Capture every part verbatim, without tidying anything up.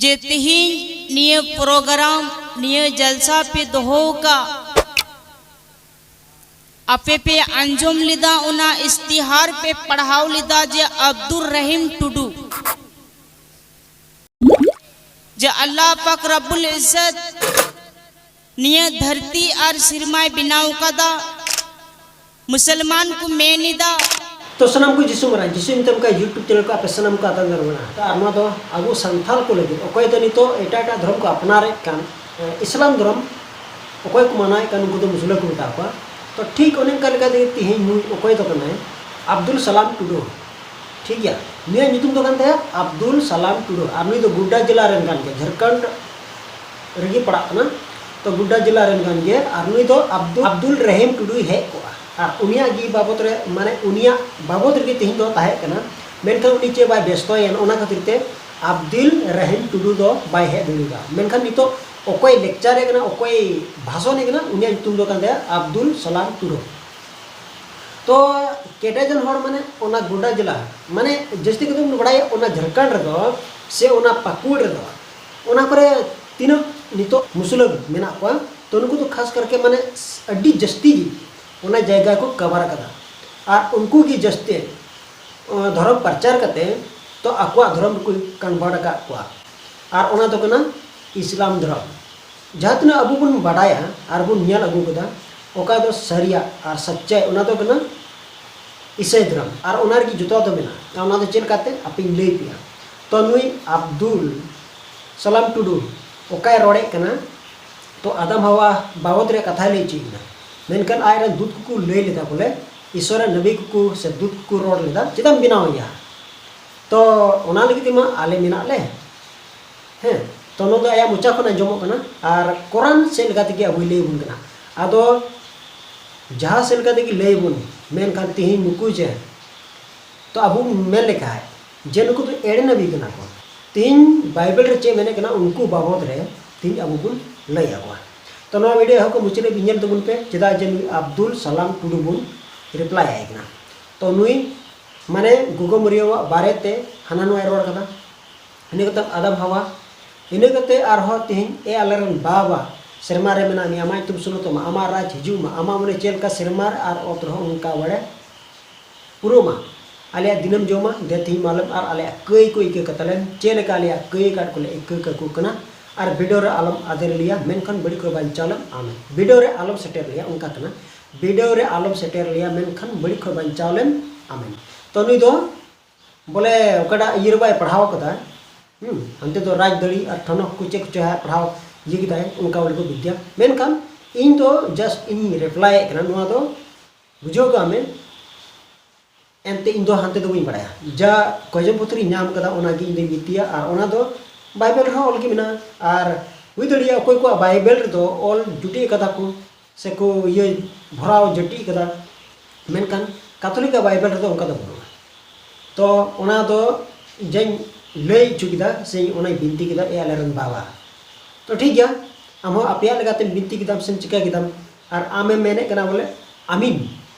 ᱡᱮ ᱛᱮᱦᱮᱧ ᱱᱤᱭᱟᱹ ᱯᱨᱳᱜᱨᱟᱢ, ᱱᱤᱭᱟᱹ ᱡᱟᱞᱥᱟ ᱯᱮ ᱫᱚᱦᱚ ᱟᱠᱟᱫ, ᱟᱯᱮ ᱯᱮ ᱟᱸᱡᱚᱢ ᱞᱮᱫᱟ, ᱚᱱᱟ ᱤᱥᱛᱤᱦᱟᱨ ᱯᱮ ᱯᱟᱲᱦᱟᱣ ᱞᱮᱫᱟ ᱡᱮ ᱟᱵᱫᱩᱨ ᱨᱟᱦᱤᱢ ᱴᱩᱰᱩ, ᱡᱮ ᱟᱞᱞᱟᱦ ᱯᱟᱠ ᱨᱟᱵᱵᱩᱞ ᱤᱡᱡᱚᱛ ᱱᱤᱭᱟᱹ ᱫᱷᱟᱹᱨᱛᱤ ᱟᱨ ᱥᱤᱨᱢᱟᱭ ᱵᱮᱱᱟᱣ ᱠᱟᱫᱟ, ᱢᱩᱥᱚᱞᱢᱟᱱ ᱠᱚ ᱢᱮᱱ ᱮᱫᱟ᱾ ᱛᱚ ᱥᱟᱱᱟᱢ ᱠᱚ ᱡᱤᱥᱩ ᱢᱟᱨᱟᱝ, ᱡᱤᱥᱩ ᱧᱩᱛᱩᱢ ᱠᱟ YouTube channel ᱠᱚ ᱟᱯᱮ ᱥᱟᱱᱟᱢ ᱠᱚ ᱟᱛᱟᱝ ᱫᱟᱨᱟᱢ ᱢᱮᱱᱟᱜᱼᱟ᱾ ᱟᱨ ᱱᱚᱣᱟ ᱫᱚ ᱟᱵᱚ ᱥᱟᱱᱛᱟᱞ ᱠᱚ ᱞᱟᱹᱜᱤᱫ, ᱚᱠᱚᱭ ᱫᱚ ᱱᱤᱛᱚᱜ ᱮᱴᱟᱜ ᱮᱴᱟᱜ ᱫᱷᱚᱨᱚᱢ ᱠᱚ ᱟᱯᱱᱟᱨᱮᱫ ᱠᱟᱱ, ᱮ, ᱤᱥᱞᱟᱢ ᱫᱷᱚᱨᱚᱢ ᱚᱠᱚᱭ ᱠᱚ ᱢᱟᱱᱟᱣᱮᱫ ᱠᱟᱱ, ᱩᱱᱠᱩ ᱫᱚ ᱢᱩᱥᱞᱟᱹ ᱠᱚ ᱢᱮᱛᱟ ᱠᱚᱣᱟ᱾ ᱛᱚ ᱴᱷᱤᱠ ᱚᱱᱮ ᱚᱱᱠᱟ ᱞᱮᱠᱟ ᱛᱮᱜᱮ ᱛᱮᱦᱮᱧ ᱱᱩᱭ ᱚᱠᱚᱭ ᱫᱚ ᱠᱟᱱᱟᱭ, ᱟᱵᱫᱩᱞ ᱥᱟᱞᱟᱢ ᱴᱩᱰᱩ, ᱴᱷᱤᱠ ᱜᱮᱭᱟ, ᱱᱩᱭᱟᱜ ᱧᱩᱛᱩᱢ ᱫᱚ ᱠᱟᱱ ᱛᱟᱭᱟ ᱟᱵᱫᱩᱞ ᱥᱟᱞᱟᱢ ᱴᱩᱰᱩ, ᱟᱨ ᱱᱩᱭ ᱫᱚ ᱜᱳᱰᱰᱟ ᱡᱮᱞᱟ ᱨᱮᱱ ᱠᱟᱱ ᱜᱮᱭᱟ, ᱡᱷᱟᱲᱠᱷᱚᱸᱰ ᱨᱮᱜᱮ ᱯᱟᱲᱟᱜ ᱠᱟᱱᱟ᱾ ᱛᱚ ᱜᱳᱰᱰᱟ ᱡᱮᱞᱟ ᱨᱮᱱ ᱠᱟᱱ ᱜᱮᱭᱟ, ᱟᱨ ᱱᱩᱭ ᱫᱚ ᱟᱵᱫᱩᱞ, ᱟᱵᱫᱩᱞ ᱨᱟᱦᱤᱢ ᱴᱩᱰᱩᱭ ᱦᱮᱡ ᱠᱚᱜᱼᱟ, ᱟᱨ ᱩᱱᱤᱭᱟᱜ ᱜᱮ ᱵᱟᱵᱚᱫ ᱨᱮ, ᱢᱟᱱᱮ ᱩᱱᱤᱭᱟᱜ ᱵᱟᱵᱚᱫ ᱨᱮᱜᱮ ᱛᱮᱦᱮᱧ ᱫᱚ ᱛᱟᱦᱮᱸ ᱠᱟᱱᱟ᱾ ᱢᱮᱱᱠᱷᱟᱱ ᱩᱱᱤ ᱪᱮᱫ ᱵᱟᱭ ᱵᱮᱥᱛᱚᱭᱮᱱ, ᱚᱱᱟ ᱠᱷᱟᱹᱛᱤᱨ ᱛᱮ ᱟᱵᱫᱩᱞ ᱨᱟᱦᱤᱢ ᱴᱩᱰᱩ ᱫᱚ ᱵᱟᱭ ᱦᱮᱡ ᱫᱟᱲᱮᱭᱟᱫᱟ᱾ ᱢᱮᱱᱠᱷᱟᱱ ᱱᱤᱛᱚᱜ ᱚᱠᱚᱭ lecture ᱮ ᱠᱟᱱᱟ, ᱚᱠᱚᱭ ᱵᱷᱟᱥᱚᱱ ᱮ ᱠᱟᱱᱟ, ᱩᱱᱤᱭᱟᱜ ᱧᱩᱛᱩᱢ ᱫᱚ ᱠᱟᱱ ᱛᱟᱭᱟ ᱟᱵᱫᱩᱞ ᱥᱟᱞᱟᱢ ᱴᱩᱰᱩ᱾ ᱛᱚ ᱠᱮᱴᱮᱡᱟᱱ ᱦᱚᱲ ᱢᱟᱱᱮ ᱚᱱᱟ ᱜᱳᱰᱰᱟ ᱡᱮᱞᱟ, ᱢᱟᱱᱮ ᱡᱟᱹᱥᱛᱤ ᱠᱟᱛᱮ ᱵᱚᱱ ᱵᱟᱲᱟᱭᱟ ᱚᱱᱟ ᱡᱷᱟᱲᱠᱷᱚᱸᱰ ᱨᱮᱫᱚ ᱥᱮ ᱚᱱᱟ ᱯᱟᱹᱠᱩᱲ ᱨᱮᱫᱚ, ᱚᱱᱟ ᱠᱚᱨᱮ ᱛᱤᱱᱟᱹᱜ ᱱᱤᱛᱚᱜ ᱢᱩᱥᱞᱟᱹ ᱢᱮᱱᱟᱜ ᱠᱚᱣᱟ, ᱛᱚ ᱱᱩᱠᱩ ᱫᱚ ᱠᱷᱟᱥ ᱠᱟᱨᱠᱮ ᱢᱟᱱᱮ ᱟᱹᱰᱤ ᱡᱟᱹᱥᱛᱤ ᱜᱮ ᱚᱱᱟ ᱡᱟᱭᱜᱟ ᱠᱚ ᱠᱟᱵᱟᱨ ᱟᱠᱟᱫᱟ᱾ ᱟᱨ ᱩᱱᱠᱩ ᱜᱮ ᱡᱟᱹᱥᱛᱤ, ᱚ, ᱫᱷᱚᱨᱚᱢ ᱯᱨᱚᱪᱟᱨ ᱠᱟᱛᱮ ᱛᱚ ᱟᱠᱚᱣᱟᱜ ᱫᱷᱚᱨᱚᱢ ᱨᱮᱠᱚ convert ᱟᱠᱟᱫ ᱠᱚᱣᱟ᱾ ᱟᱨ ᱚᱱᱟ ᱫᱚ ᱠᱟᱱᱟ ᱤᱥᱞᱟᱢ ᱫᱷᱚᱨᱚᱢ᱾ ᱡᱟᱦᱟᱸ ᱛᱤᱱᱟᱹᱜ ᱟᱵᱚ ᱵᱚᱱ ᱵᱟᱰᱟᱭᱟ ᱟᱨ ᱵᱚᱱ ᱧᱮᱞ ᱟᱹᱜᱩ ᱠᱟᱫᱟ, ᱚᱠᱟ ᱫᱚ ᱥᱟᱹᱨᱤᱭᱟᱜ ᱟᱨ ᱥᱟᱪᱪᱟᱭ, ᱚᱱᱟ ᱫᱚ ᱠᱟᱱᱟ ᱤᱥᱟᱹᱭ ᱫᱷᱚᱨᱚᱢ᱾ ᱟᱨ ᱚᱱᱟ ᱨᱮᱜᱮ ᱡᱚᱛᱚ ᱫᱚ ᱢᱮᱱᱟᱜᱼᱟ᱾ ᱚᱱᱟ ᱫᱚ ᱪᱮᱫ ᱞᱮᱠᱟᱛᱮ ᱟᱯᱮᱧ ᱞᱟᱹᱭ ᱯᱮᱭᱟ᱾ ᱛᱚ ᱱᱩᱭ ᱟᱵᱫᱩᱞ ᱥᱟᱞᱟᱢ ᱴᱩᱰᱩ ᱚᱠᱟᱭ ᱨᱚᱲᱮᱫ ᱠᱟᱱᱟ, ᱛᱚ ᱟᱫᱟᱢ ᱦᱟᱣᱟ ᱵᱟᱵᱚᱫ ᱨᱮ ᱠᱟᱛᱷᱟᱭ ᱞᱟᱹᱭ ᱦᱚᱪᱚᱭ ᱠᱟᱱᱟ᱾ ᱢᱮᱱᱠᱷᱟᱱ ᱟᱡᱨᱮᱱ ᱫᱩᱛ ᱠᱚᱠᱚ ᱞᱟᱹᱭ ᱞᱮᱫᱟ, ᱵᱚᱞᱮ ᱤᱥᱚᱨ ᱨᱮᱱ ᱱᱟᱵᱤ ᱠᱚᱠᱚ ᱥᱮ ᱫᱩᱛ ᱠᱚᱠᱚ ᱨᱚᱲ ᱞᱮᱫᱟ, ᱪᱮᱫᱟᱜ ᱮᱢ ᱵᱮᱱᱟᱣ ᱮᱭᱟ? ᱛᱚ ᱚᱱᱟ ᱞᱟᱹᱜᱤᱫ ᱛᱮᱢᱟ ᱟᱞᱮ ᱢᱮᱱᱟᱜ ᱞᱮ᱾ ᱦᱮᱸ, ᱛᱚ ᱱᱚᱣᱟ ᱫᱚ ᱟᱭᱟᱜ ᱢᱚᱪᱟ ᱠᱷᱚᱱ ᱟᱸᱡᱚᱢᱚᱜ ᱠᱟᱱᱟ᱾ ᱟᱨ ᱠᱚᱨᱟᱱ ᱥᱮᱫ ᱞᱮᱠᱟ ᱛᱮᱜᱮ ᱟᱵᱚᱭ ᱞᱟᱹᱭ ᱟᱵᱚᱱ ᱠᱟᱱᱟ᱾ ᱟᱫᱚ ᱡᱟᱦᱟᱸ ᱥᱮᱫ ᱞᱮᱠᱟ ᱛᱮᱜᱮ ᱞᱟᱹᱭ ᱟᱵᱚᱱ, ᱢᱮᱱᱠᱷᱟᱱ ᱛᱮᱦᱮᱧ ᱱᱩᱠᱩ ᱡᱮ, ᱛᱚ ᱟᱵᱚ ᱵᱚᱱ ᱢᱮᱱ ᱞᱮᱠᱷᱟᱡ ᱡᱮ ᱱᱩᱠᱩ ᱫᱚ ᱮᱲᱮ ᱱᱟᱵᱤ ᱠᱟᱱᱟ ᱠᱚ᱾ ᱛᱮᱦᱮᱧ ᱵᱟᱭᱵᱮᱞ ᱨᱮ ᱪᱮᱫ ᱢᱮᱱᱮᱫ ᱠᱟᱱᱟ, ᱩᱱᱠᱩ ᱵᱟᱵᱚᱫ ᱨᱮ ᱛᱮᱦᱮᱧ ᱟᱵᱚ ᱵᱚᱱ ᱞᱟᱹᱭ ᱟᱠᱚᱣᱟ᱾ ᱛᱚ ᱱᱚᱣᱟ ᱵᱷᱤᱰᱤᱭᱳ ᱮᱦᱚᱵ ᱠᱷᱚᱱ ᱢᱩᱪᱟᱹᱫ ᱫᱷᱟᱹᱵᱤᱡ ᱧᱮᱞ ᱛᱟᱵᱚᱱ ᱯᱮ, ᱪᱮᱫᱟᱜ ᱡᱮ ᱱᱩᱭ ᱟᱵᱫᱩᱞ ᱥᱟᱞᱟᱢ ᱴᱩᱰᱩ ᱵᱚᱱ ᱨᱤᱯᱞᱟᱭ ᱟᱭ ᱠᱟᱱᱟ᱾ ᱛᱚ ᱱᱩᱭ ᱢᱟᱱᱮ ᱜᱚᱜᱚ ᱢᱟᱹᱨᱤᱭᱟᱹᱣᱟᱜ ᱵᱟᱨᱮᱛᱮ ᱦᱟᱱᱟ ᱱᱚᱣᱟᱭ ᱨᱚᱲ ᱠᱟᱫᱟ᱾ ᱤᱱᱟᱹ ᱠᱟᱛᱮ ᱟᱫᱟᱢ ᱦᱟᱣᱟ ᱤᱱᱟᱹ ᱠᱟᱛᱮ ᱟᱨᱦᱚᱸ ᱛᱮᱦᱮᱧ, ᱮ ᱟᱞᱮ ᱨᱮᱱ ᱵᱟᱵᱟ, ᱥᱮᱨᱢᱟ ᱨᱮ ᱢᱮᱱᱟᱜ ᱢᱮᱭᱟ, ᱟᱢᱟᱜ ᱧᱩᱛᱩᱢ ᱥᱩᱱᱚᱛᱚᱜ ᱢᱟ, ᱟᱢᱟᱜ ᱨᱟᱡᱽ ᱦᱤᱡᱩᱜ ᱢᱟ, ᱟᱢᱟᱜ ᱢᱚᱱᱮ ᱪᱮᱫ ᱞᱮᱠᱟ ᱥᱮᱨᱢᱟ ᱨᱮ ᱟᱨ ᱚᱛ ᱨᱮᱦᱚᱸ ᱚᱱᱠᱟ ᱵᱟᱲᱮ ᱯᱩᱨᱟᱹᱣ ᱢᱟ᱾ ᱟᱞᱮᱭᱟᱜ ᱫᱤᱱᱟᱹᱢ ᱡᱚᱢᱟ ᱫᱮ ᱛᱮᱦᱮᱧ ᱢᱟᱞᱮᱢ, ᱟᱨ ᱟᱞᱮᱭᱟᱜ ᱠᱟᱹᱭ ᱠᱚ ᱤᱠᱟᱹ ᱠᱟᱛᱟᱞᱮᱢ, ᱪᱮᱫ ᱞᱮᱠᱟ ᱟᱞᱮᱭᱟᱜ ᱠᱟᱹᱭ ᱠᱟᱴ ᱠᱚᱞᱮ ᱤᱠᱟᱹ ᱠᱟᱠᱚ ᱠᱟᱱᱟ᱾ ᱟᱨ ᱵᱤᱰᱟᱹᱣ ᱨᱮ ᱟᱞᱚᱢ ᱟᱫᱮᱨ ᱞᱮᱭᱟ, ᱢᱮᱱᱠᱷᱟᱱ ᱵᱟᱹᱲᱤᱡ ᱠᱷᱚᱱ ᱵᱟᱧᱪᱟᱣ ᱞᱮᱢ, ᱟᱢᱮᱱ᱾ ᱵᱤᱰᱟᱹᱣ ᱨᱮ ᱟᱞᱚᱢ ᱥᱮᱴᱮᱨ ᱞᱮᱭᱟ, ᱚᱱᱠᱟ ᱠᱟᱱᱟ, ᱵᱤᱰᱟᱹᱣ ᱨᱮ ᱟᱞᱚᱢ ᱥᱮᱴᱮᱨ ᱞᱮᱭᱟ, ᱢᱮᱱᱠᱷᱟᱱ ᱵᱟᱹᱲᱤᱡ ᱠᱷᱚᱱ ᱵᱟᱧᱪᱟᱣ ᱞᱮᱢ, ᱟᱢᱮᱱ᱾ ᱛᱚ ᱱᱩᱭ ᱫᱚ ᱵᱚᱞᱮ ᱚᱠᱟᱴᱟᱜ ᱤᱭᱟᱹ ᱨᱮ ᱵᱟᱭ ᱯᱟᱲᱦᱟᱣ ᱠᱟᱫᱟ, ᱦᱩᱸ, ᱦᱟᱱᱛᱮ ᱫᱚ ᱨᱟᱡᱽ ᱫᱟᱲᱮ ᱟᱨ ᱴᱷᱚᱱᱚᱠ ᱠᱚ ᱪᱮᱫ ᱠᱚᱪᱚ ᱦᱟᱸᱜ ᱯᱟᱲᱦᱟᱣ ᱤᱭᱟᱹ ᱠᱮᱫᱟᱭ, ᱚᱱᱠᱟ ᱵᱚᱞᱮ ᱠᱚ ᱵᱤᱫᱽᱫᱟ᱾ ᱢᱮᱱᱠᱷᱟᱱ ᱤᱧ ᱫᱚ just ᱤᱧ reply ᱮᱫ ᱠᱟᱱᱟ, ᱱᱚᱣᱟ ᱫᱚ ᱵᱩᱡᱷᱟᱹᱣ ᱠᱟᱜ ᱢᱮ᱾ ᱮᱱᱛᱮ ᱤᱧ ᱫᱚ ᱦᱟᱱᱛᱮ ᱫᱚ ᱵᱟᱹᱧ ᱵᱟᱲᱟᱭᱟ, ᱡᱟ ᱠᱚᱭᱡᱚᱢ ᱯᱩᱛᱷᱤ ᱨᱤᱧ ᱧᱟᱢ ᱠᱟᱫᱟ ᱚᱱᱟᱜᱮ ᱤᱧ ᱫᱚᱧ ᱵᱤᱱᱛᱤᱭᱟ, ᱟᱨ ᱚᱱᱟ ᱫᱚ ᱵᱟᱭᱵᱮᱞ ᱨᱮᱦᱚᱸ ᱚᱞ ᱜᱮ ᱢᱮᱱᱟᱜᱼᱟ᱾ ᱟᱨ ᱦᱩᱭ ᱫᱟᱲᱮᱭᱟᱜᱼᱟ ᱚᱠᱚᱭ ᱠᱚᱣᱟᱜ ᱵᱟᱭᱵᱮᱞ ᱨᱮᱫᱚ ᱚᱞ ᱡᱩᱴᱤᱡ ᱠᱟᱫᱟ ᱠᱚ ᱥᱮ ᱠᱚ ᱤᱭᱟᱹ ᱵᱷᱚᱨᱟᱣ ᱡᱟᱹᱴᱤᱡ ᱠᱟᱫᱟ, ᱢᱮᱱᱠᱷᱟᱱ ᱠᱟᱛᱷᱚᱞᱤᱠ ᱟᱜ ᱵᱟᱭᱵᱮᱞ ᱨᱮᱫᱚ ᱚᱱᱠᱟ ᱫᱚ ᱵᱟᱹᱱᱩᱜᱼᱟ᱾ ᱛᱚ ᱚᱱᱟ ᱫᱚ ᱡᱟᱧ ᱞᱟᱹᱭ ᱦᱚᱪᱚ ᱠᱮᱫᱟ ᱥᱮ ᱚᱱᱟᱧ ᱵᱤᱱᱛᱤ ᱠᱮᱫᱟ, ᱮ ᱟᱞᱮ ᱨᱮᱱ ᱵᱟᱵᱟ᱾ ᱛᱚ ᱴᱷᱤᱠ ᱜᱮᱭᱟ, ᱟᱢ ᱦᱚᱸ ᱟᱯᱮᱭᱟᱜ ᱞᱮᱠᱟᱛᱮᱢ ᱵᱤᱱᱛᱤ ᱠᱮᱫᱟᱢ ᱥᱮᱢ ᱪᱤᱠᱟᱹ ᱠᱮᱫᱟᱢ, ᱟᱨ ᱟᱢᱮᱢ ᱢᱮᱱᱮᱫ ᱠᱟᱱᱟ ᱵᱚᱞᱮ ᱟᱢᱤᱱ᱾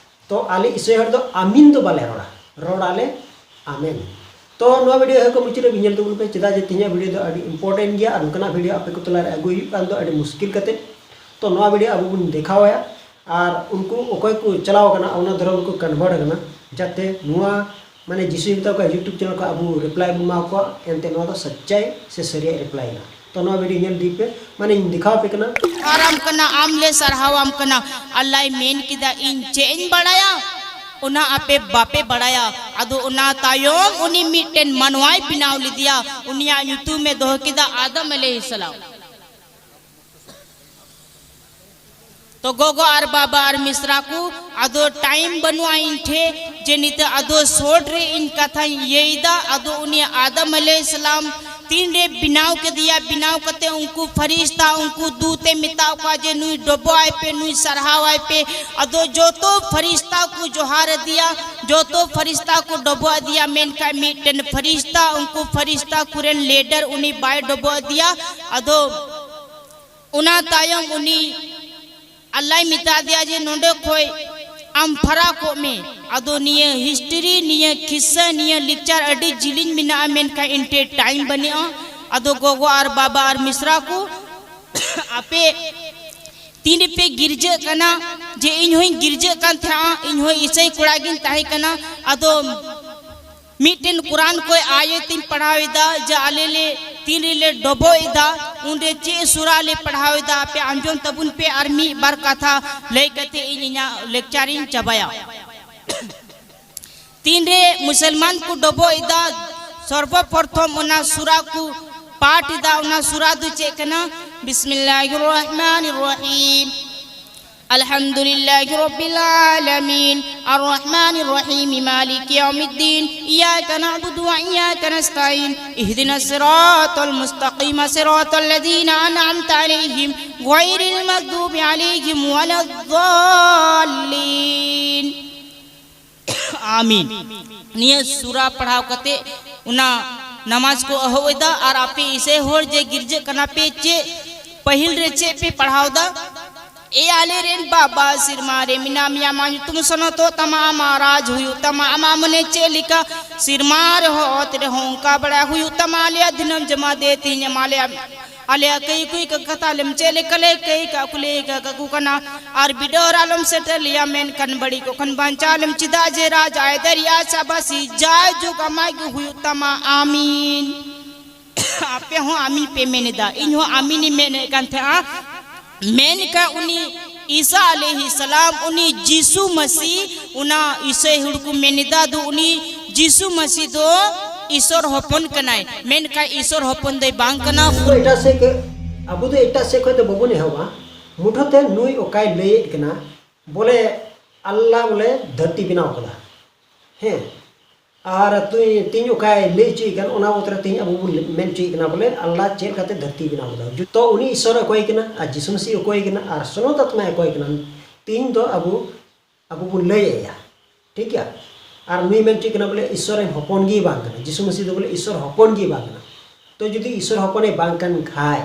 ᱛᱚ ᱟᱞᱮ ᱤᱥᱟᱹᱭ ᱦᱚᱲ ᱫᱚ ᱟᱢᱤᱱ ᱫᱚ ᱵᱟᱞᱮ ᱨᱚᱲᱟ, ᱨᱚᱲᱟᱞᱮ ᱟᱢᱮᱱ᱾ ᱛᱚ ᱱᱚᱣᱟ video ᱦᱚᱸ ᱠᱚ ᱢᱩᱪᱟᱹᱫ ᱨᱮ ᱧᱮᱞ ᱛᱟᱵᱚᱱ ᱯᱮ, ᱪᱮᱫᱟᱜ ᱡᱮ ᱛᱮᱦᱮᱧᱟᱜ video ᱫᱚ ᱟᱹᱰᱤ important ᱜᱮᱭᱟ, ᱟᱨ ᱱᱚᱝᱠᱟᱱᱟᱜ video ᱟᱯᱮ ᱠᱚ ᱛᱟᱞᱟ ᱨᱮ ᱟᱹᱜᱩ ᱦᱩᱭᱩᱜ ᱠᱟᱱ ᱫᱚ ᱟᱹᱰᱤ ᱢᱩᱥᱠᱤᱞ ᱠᱟᱛᱮ᱾ ᱛᱚ ᱱᱚᱣᱟ video ᱟᱵᱚ ᱵᱚᱱ ᱫᱮᱠᱷᱟᱣᱟᱭᱟ, ᱟᱨ ᱩᱱᱠᱩ ᱚᱠᱚᱭ ᱠᱚ ᱪᱟᱞᱟᱣ ᱟᱠᱟᱱᱟ, ᱚᱱᱟ ᱫᱷᱚᱨᱚᱢ ᱨᱮᱠᱚ convert ᱟᱠᱟᱱᱟ, ᱡᱟᱛᱮ ᱱᱚᱣᱟ ᱢᱟᱱᱮ ᱡᱤᱥᱩ ᱢᱮᱛᱟ ᱠᱚᱣᱟ YouTube channel ᱠᱚ ᱟᱵᱚ reply ᱵᱚᱱ ᱮᱢᱟ ᱠᱚᱣᱟ, ᱮᱱᱛᱮ ᱱᱚᱣᱟ ᱫᱚ ᱥᱟᱪᱪᱟᱭ ᱥᱮ ᱥᱟᱹᱨᱤᱭᱟᱜ reply ᱠᱟᱱᱟ᱾ ᱛᱚ ᱱᱚᱣᱟ video ᱧᱮᱞ ᱤᱫᱤ ᱯᱮ, ᱢᱟᱱᱮᱧ ᱫᱮᱠᱷᱟᱣ ᱟᱯᱮ ᱠᱟᱱᱟ᱾ ᱟᱨᱟᱢ ᱠᱟᱱᱟ, ᱟᱢ ᱞᱮ ᱥᱟᱨᱦᱟᱣᱟᱢ ᱠᱟᱱᱟ᱾ ᱟᱞᱞᱟᱭ ᱢᱮᱱ ᱠᱮᱫᱟ, ᱤᱧ ᱪᱮᱫ ᱤᱧ ᱵᱟᱲᱟᱭᱟ, ᱚᱱᱟ ᱟᱯᱮ ᱵᱟᱯᱮ ᱵᱟᱲᱟᱭᱟ᱾ ᱟᱫᱚ ᱚᱱᱟ ᱛᱟᱭᱚᱢ ᱩᱱᱤ ᱢᱤᱫᱴᱮᱱ ᱢᱟᱱᱣᱟᱭ ᱵᱮᱱᱟᱣ ᱞᱮᱫᱮᱭᱟ, ᱩᱱᱤᱭᱟᱜ ᱧᱩᱛᱩᱢ ᱮ ᱫᱚᱦᱚ ᱠᱮᱫᱟ ᱟᱫᱟᱢ ᱟᱞᱮᱦᱤᱥᱟᱞᱟᱢ᱾ ᱛᱚ ᱜᱚᱜᱚ ᱟᱨ ᱵᱟᱵᱟ ᱟᱨ ᱢᱤᱥᱨᱟ ᱠᱚ, ᱟᱫᱚ time ᱵᱟᱹᱱᱩᱜᱼᱟ ᱤᱧ ᱴᱷᱮᱡ ᱡᱮ ᱱᱤᱛᱚᱜ ᱟᱫᱚ short ᱨᱮ ᱤᱧ ᱠᱟᱛᱷᱟᱧ ᱤᱭᱟᱹᱭᱮᱫᱟ᱾ ᱟᱫᱚ ᱩᱱᱤ ᱟᱫᱟᱢ ᱟᱞᱮᱦᱤᱥᱟᱞᱟᱢ ᱛᱤᱱᱨᱮ ᱵᱮᱱᱟᱣ ᱠᱮᱫᱮᱭᱟ, ᱵᱮᱱᱟᱣ ᱠᱟᱛᱮ ᱩᱱᱠᱩ ᱯᱷᱟᱨᱤᱥᱛᱟ ᱩᱱᱠᱩ ᱫᱩᱛᱮ ᱢᱮᱛᱟᱣ ᱠᱚᱣᱟ ᱡᱮ ᱱᱩᱭ ᱰᱚᱵᱚᱜ ᱟᱭ ᱯᱮ, ᱱᱩᱭ ᱥᱟᱨᱦᱟᱣ ᱟᱭ ᱯᱮ᱾ ᱟᱫᱚ ᱡᱚᱛᱚ ᱯᱷᱟᱨᱤᱥᱛᱟ ᱠᱚ ᱡᱚᱦᱟᱨ ᱟᱫᱮᱭᱟ, ᱡᱚᱛᱚ ᱯᱷᱟᱨᱤᱥᱛᱟ ᱠᱚ ᱰᱚᱵᱚᱜ ᱟᱫᱮᱭᱟ, ᱢᱮᱱᱠᱷᱟᱱ ᱢᱤᱫᱴᱮᱱ ᱯᱷᱟᱨᱤᱥᱛᱟ, ᱩᱱᱠᱩ ᱯᱷᱟᱨᱤᱥᱛᱟ ᱠᱚᱨᱮᱱ leader, ᱩᱱᱤ ᱵᱟᱭ ᱰᱚᱵᱚᱜ ᱟᱫᱮᱭᱟ᱾ ᱟᱫᱚ ᱚᱱᱟ ᱛᱟᱭᱚᱢ ᱩᱱᱤ ᱟᱞᱞᱟᱭ ᱢᱮᱛᱟ ᱫᱮᱭᱟ ᱡᱮ ᱱᱚᱰᱮ ᱠᱷᱚᱡ ᱟᱢ ᱯᱷᱟᱨᱟᱠᱚᱜ ᱢᱮ᱾ ᱟᱫᱚ ᱱᱤᱭᱟᱹ history, ᱱᱤᱭᱟᱹ ᱠᱤᱥᱥᱟᱹ, ᱱᱤᱭᱟᱹ lecture ᱟᱹᱰᱤ ᱡᱤᱞᱤᱧ ᱢᱮᱱᱟᱜᱼᱟ, ᱢᱮᱱᱠᱷᱟᱱ ᱤᱧ ᱴᱷᱮᱡ time ᱵᱟᱹᱱᱩᱜᱼᱟ᱾ ᱟᱫᱚ ᱜᱚᱜᱚ ᱟᱨ ᱵᱟᱵᱟ ᱟᱨ ᱢᱤᱥᱨᱟ ᱠᱚ, ᱟᱯᱮ ᱛᱤᱱ ᱨᱮᱯᱮ ᱜᱤᱨᱡᱟᱹᱜ ᱠᱟᱱᱟ? ᱡᱮ ᱤᱧ ᱦᱚᱸᱧ ᱜᱤᱨᱡᱟᱹᱜ ᱠᱟᱱ ᱛᱟᱦᱮᱸᱜᱼᱟ, ᱤᱧ ᱦᱚᱸ ᱤᱥᱟᱹᱭ ᱠᱚᱲᱟ ᱜᱤᱧ ᱛᱟᱦᱮᱸ ᱠᱟᱱᱟ᱾ ᱟᱫᱚ ᱢᱤᱫᱴᱮᱱ ᱠᱩᱨᱟᱱ ᱠᱚᱭ ᱟᱭᱮᱛ ᱤᱧ ᱯᱟᱲᱦᱟᱣ ᱮᱫᱟ, ᱡᱮ ᱟᱞᱮ ᱞᱮ ᱛᱤᱱ ᱨᱮᱞᱮ ᱰᱚᱵᱚᱜ ᱮᱫᱟ, ᱩᱱᱨᱮ ᱪᱮᱫ ᱥᱩᱨᱟ ᱞᱮ ᱯᱟᱲᱦᱟᱣ ᱮᱫᱟ, ᱟᱯᱮ ᱟᱸᱡᱚᱢ ᱛᱟᱵᱚᱱ ᱯᱮ ᱟᱨ ᱢᱤᱫ ᱵᱟᱨ ᱠᱟᱛᱷᱟ ᱞᱟᱹᱭ ᱠᱟᱛᱮ ᱤᱧ ᱤᱧᱟᱹᱜ ᱞᱮᱠᱪᱟᱨ ᱤᱧ ᱪᱟᱵᱟᱭᱟ᱾ ᱛᱤᱱᱨᱮ ᱢᱩᱥᱚᱞᱢᱟᱱ ᱠᱚ ᱰᱚᱵᱚᱜ ᱮᱫᱟ, ᱥᱚᱨᱵᱚ ᱯᱨᱚᱛᱷᱚᱢ ᱚᱱᱟ ᱥᱩᱨᱟ ᱠᱚ ᱯᱟᱴ ᱮᱫᱟ, ᱚᱱᱟ ᱥᱩᱨᱟ ᱫᱚ ᱪᱮᱫ ᱠᱟᱱᱟ? بسم الله الرحمن الرحيم. الحمد لله رب العالمين. الرحمن الرحيم. مالك يوم الدين. إياك نعبد وإياك نستعين. اهدنا الصراط المستقيم. صراط الذين أنعمت عليهم. غير المغضوب عليهم ولا الضالين. ᱟᱢᱤᱱ᱾ ᱱᱤᱭᱟᱹ ᱥᱩᱨᱟ ᱯᱟᱲᱦᱟᱣ ᱠᱟᱛᱮ ᱚᱱᱟ ᱱᱟᱢᱟᱡᱽ ᱠᱚ ᱮᱦᱚᱵ ᱮᱫᱟ᱾ ᱟᱨ ᱟᱯᱮ ᱤᱥᱟᱹᱭ ᱦᱚᱲ ᱡᱮ ᱜᱤᱨᱡᱟᱹᱜ ᱠᱟᱱᱟ ᱯᱮ, ᱪᱮᱫ ᱯᱟᱹᱦᱤᱞ ᱨᱮ ᱪᱮᱫ ᱯᱮ ᱯᱟᱲᱦᱟᱣ ᱫᱟ? ᱮ ᱟᱞᱮ ᱨᱮᱱ ᱵᱟᱵᱟ, ᱥᱮᱨᱢᱟ ᱨᱮ ᱢᱮᱱᱟᱢ ᱭᱟ, ᱟᱢᱟᱜ ᱧᱩᱛᱩᱢ ᱥᱚᱱᱚᱛᱚᱜ ᱛᱟᱢᱟ, ᱟᱢᱟᱜ ᱨᱟᱡᱽ ᱦᱩᱭᱩᱜ ᱛᱟᱢᱟ, ᱟᱢᱟᱜ ᱢᱚᱱᱮ ᱪᱮᱫ ᱞᱮᱠᱟ ᱥᱮᱨᱢᱟ ᱨᱮᱦᱚᱸ ᱚᱛ ᱨᱮᱦᱚᱸ ᱚᱱᱠᱟ ᱵᱟᱲᱟ ᱦᱩᱭᱩᱜ ᱛᱟᱢᱟ᱾ ᱟᱞᱮᱭᱟᱜ ᱫᱤᱱᱟᱹᱢ ᱡᱚᱢᱟᱜ ᱫᱮ ᱛᱮᱦᱮᱧ ᱮᱢᱟ ᱞᱮᱭᱟ᱾ ᱟᱞᱮᱭᱟᱜ ᱠᱟᱹᱭ ᱠᱩᱭ ᱠᱟ ᱠᱟᱛᱷᱟ ᱞᱮᱢ ᱪᱮᱫ ᱞᱮᱠᱟ ᱞᱮ ᱠᱟᱹᱭ ᱠᱟ ᱠᱩᱞᱤ ᱠᱟ ᱠᱟᱠᱚ ᱠᱟᱱᱟ᱾ ᱟᱨ ᱵᱤᱰᱟᱹᱣ ᱨᱮ ᱟᱞᱚᱢ ᱥᱮᱴᱮᱨ ᱞᱮᱭᱟ, ᱢᱮᱱᱠᱷᱟᱱ ᱵᱟᱹᱲᱤᱡ ᱠᱚ ᱠᱷᱚᱱ ᱵᱟᱧᱪᱟᱣ ᱞᱮᱢ, ᱪᱮᱫᱟᱜ ᱡᱮ ᱨᱟᱡᱽ, ᱟᱭᱫᱟᱨᱤ ᱟᱨ ᱥᱟᱵᱟᱥᱤ ᱡᱟᱭᱡᱩᱜᱽ ᱟᱢᱟᱜ ᱜᱮ ᱦᱩᱭᱩᱜ ᱛᱟᱢᱟ᱾ ᱟᱢᱤᱱ᱾ ᱟᱯᱮ ᱦᱚᱸ ᱟᱢᱤᱱ ᱯᱮ ᱢᱮᱱ ᱮᱫᱟ, ᱤᱧ ᱦᱚᱸ ᱟᱢᱤᱱᱤᱧ ᱢᱮᱱᱮᱫ ᱠᱟᱱ ᱛᱟᱦᱮᱸᱜᱼᱟ᱾ ᱢᱮᱱᱠᱷᱟᱱ ᱩᱱᱤ ᱤᱥᱟ ᱟᱞᱮᱦᱤ ᱥᱟᱞᱟᱢ, ᱩᱱᱤ ᱡᱤᱥᱩ ᱢᱟᱹᱥᱤ, ᱚᱱᱟ ᱤᱥᱟᱹᱭ ᱦᱚᱲ ᱠᱚ ᱢᱮᱱ ᱮᱫᱟ, ᱫᱚ ᱩᱱᱤ ᱡᱤᱥᱩ ᱢᱟᱹᱥᱤ ᱫᱚ ᱤᱥᱚᱨ ᱦᱚᱯᱚᱱ ᱠᱟᱱᱟᱭ, ᱢᱮᱱᱠᱷᱟᱱ ᱤᱥᱚᱨ ᱦᱚᱯᱚᱱ ᱫᱚᱭ ᱵᱟᱝ ᱠᱟᱱᱟ᱾ ᱟᱵᱚ ᱫᱚ ᱮᱴᱟᱜ ᱥᱮᱫ ᱠᱷᱚᱱ, ᱟᱵᱚ ᱫᱚ ᱮᱴᱟᱜ ᱥᱮᱫ ᱠᱷᱚᱱ ᱫᱚ ᱵᱟᱵᱚᱱ ᱮᱦᱚᱵᱟ᱾ ᱢᱩᱴᱷᱟᱹ ᱛᱮ ᱱᱩᱭ ᱚᱠᱟᱭ ᱞᱟᱹᱭᱮᱫ ᱠᱟᱱᱟ, ᱵᱚᱞᱮ ᱟᱞᱞᱟ ᱵᱚᱞᱮ ᱫᱷᱟᱹᱨᱛᱤ ᱵᱮᱱᱟᱣ ᱠᱟᱫᱟ᱾ ᱦᱮᱸ, ᱟᱨ ᱛᱩᱭ-, ᱛᱤᱦᱤᱧ ᱚᱠᱟᱭ ᱞᱟᱹᱭ ᱦᱚᱪᱚᱭᱮᱫ ᱠᱟᱱ, ᱚᱱᱟ ᱵᱟᱵᱚᱫ ᱨᱮ ᱛᱤᱦᱤᱧ ᱟᱵᱚ ᱵᱚᱱ ᱢᱮᱱ ᱦᱚᱪᱚᱭᱮᱫ ᱠᱟᱱᱟ ᱵᱚᱞᱮ ᱟᱞᱞᱟ ᱪᱮᱫ ᱞᱮᱠᱟᱛᱮ ᱫᱷᱟᱹᱨᱛᱤ ᱵᱮᱱᱟᱣ ᱠᱮᱫᱟ᱾ ᱡᱚᱛᱚ ᱩᱱᱤ ᱤᱥᱚᱨ ᱚᱠᱚᱭ ᱠᱟᱱᱟ ᱟᱨ ᱡᱤᱥᱩ ᱢᱟᱹᱥᱤ ᱚᱠᱚᱭ ᱠᱟᱱᱟ ᱟᱨ ᱥᱚᱱᱚᱛ ᱟᱛᱢᱟ ᱚᱠᱚᱭ ᱠᱟᱱᱟ, ᱛᱤᱦᱤᱧ ᱫᱚ ᱟᱵᱚ, ᱟᱵᱚ ᱵᱚᱱ ᱞᱟᱹᱭ ᱟᱭᱟ, ᱴᱷᱤᱠ ᱜᱮᱭᱟ? ᱟᱨ ᱱᱩᱭ ᱢᱮᱱ ᱦᱚᱪᱚᱭᱮᱫ ᱠᱟᱱᱟ ᱵᱚᱞᱮ ᱤᱥᱚᱨ ᱨᱮᱱ ᱦᱚᱯᱚᱱ ᱜᱮ ᱵᱟᱝ ᱠᱟᱱᱟ, ᱡᱤᱥᱩ ᱢᱟᱹᱥᱤ ᱫᱚ ᱵᱚᱞᱮ ᱤᱥᱚᱨ ᱦᱚᱯᱚᱱ ᱜᱮ ᱵᱟᱝ ᱠᱟᱱᱟ᱾ ᱛᱚ ᱡᱩᱫᱤ ᱤᱥᱚᱨ ᱦᱚᱯᱚᱱᱮ ᱵᱟᱝ ᱠᱟᱱ ᱠᱷᱟᱡ,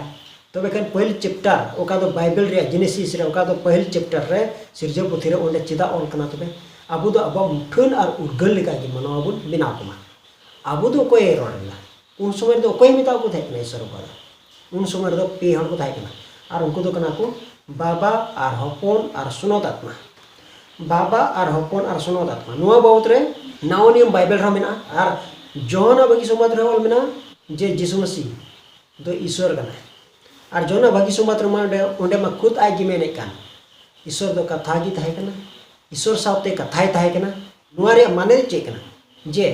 ᱛᱚᱵᱮ ᱠᱷᱟᱱ ᱯᱟᱹᱦᱤᱞ ᱪᱮᱯᱴᱟᱨ, ᱚᱠᱟ ᱫᱚ ᱵᱟᱭᱵᱮᱞ ᱨᱮᱭᱟᱜ ᱡᱮᱱᱮᱥᱤᱥ ᱨᱮ, ᱚᱠᱟ ᱫᱚ ᱯᱟᱹᱦᱤᱞ ᱪᱮᱯᱴᱟᱨ ᱨᱮ ᱥᱤᱨᱡᱟᱹᱣ ᱯᱩᱛᱷᱤ ᱨᱮ, ᱚᱸᱰᱮ ᱪᱮᱫᱟᱜ ᱚᱞ ᱠᱟᱱᱟ? ᱛᱚᱵᱮ ᱟᱵᱚ ᱫᱚ ᱟᱵᱚᱣᱟᱜ ᱢᱩᱴᱷᱟᱹᱱ ᱟᱨ ᱩᱨᱜᱟᱹᱞ ᱞᱮᱠᱟ ᱜᱮ ᱢᱟᱱᱣᱟ ᱵᱚᱱ ᱵᱮᱱᱟᱣ ᱠᱚᱢᱟ᱾ ᱟᱵᱚ ᱫᱚ ᱚᱠᱚᱭᱮ ᱨᱚᱲ ᱮᱫᱟ? ᱩᱱ ᱥᱚᱢᱚᱭ ᱨᱮᱫᱚ ᱚᱠᱚᱭᱮ ᱢᱮᱛᱟ ᱠᱚ ᱛᱟᱦᱮᱸ ᱠᱟᱱᱟ ᱤᱥᱚᱨ ᱵᱟᱵᱟ ᱫᱚ? ᱩᱱ ᱥᱚᱢᱚᱭ ᱨᱮᱫᱚ ᱯᱮ ᱦᱚᱲ ᱠᱚ ᱛᱟᱦᱮᱸ ᱠᱟᱱᱟ, ᱟᱨ ᱩᱱᱠᱩ ᱫᱚ ᱠᱟᱱᱟ ᱠᱚ ᱵᱟᱵᱟ ᱟᱨ ᱦᱚᱯᱚᱱ ᱟᱨ ᱥᱩᱱᱚᱛ ᱟᱛᱢᱟ᱾ ᱵᱟᱵᱟ ᱟᱨ ᱦᱚᱯᱚᱱ ᱟᱨ ᱥᱩᱱᱚᱛ ᱟᱛᱢᱟ, ᱱᱚᱣᱟ ᱵᱟᱵᱚᱫ ᱨᱮ ᱱᱟᱣᱟ ᱱᱤᱭᱚᱢ ᱵᱟᱭᱵᱮᱞ ᱨᱮᱦᱚᱸ ᱢᱮᱱᱟᱜᱼᱟ, ᱟᱨ ᱡᱚᱦᱚᱱᱟᱜ ᱵᱷᱟᱹᱜᱤ ᱥᱚᱢᱵᱟᱫ ᱨᱮᱦᱚᱸ ᱚᱞ ᱢᱮᱱᱟᱜᱼᱟ ᱡᱮ ᱡᱤᱥᱩ ᱢᱟᱹᱥᱤ ᱫᱚ ᱤᱥᱚᱨ ᱠᱟᱱᱟᱭ᱾ ᱟᱨ ᱡᱚᱦᱚᱱᱟᱜ ᱵᱷᱟᱹᱜᱤ ᱥᱚᱢᱵᱟᱫ ᱨᱮᱢᱟ ᱚᱸᱰᱮ, ᱚᱸᱰᱮ ᱢᱟ ᱠᱷᱩᱫ ᱟᱡ ᱜᱮ ᱢᱮᱱᱮᱫ ᱠᱟᱱ, ᱤᱥᱚᱨ ᱫᱚ ᱠᱟᱛᱷᱟ ᱜᱮ ᱛᱟᱦᱮᱸ ᱠᱟᱱᱟ, ᱤᱥᱚᱨ ᱥᱟᱶᱛᱮ ᱠᱟᱛᱷᱟᱭ ᱛᱟᱦᱮᱸ ᱠᱟᱱᱟ᱾ ᱱᱚᱣᱟ ᱨᱮᱭᱟᱜ ᱢᱟᱱᱮ ᱫᱚ ᱪᱮᱫ ᱠᱟᱱᱟ? ᱡᱮ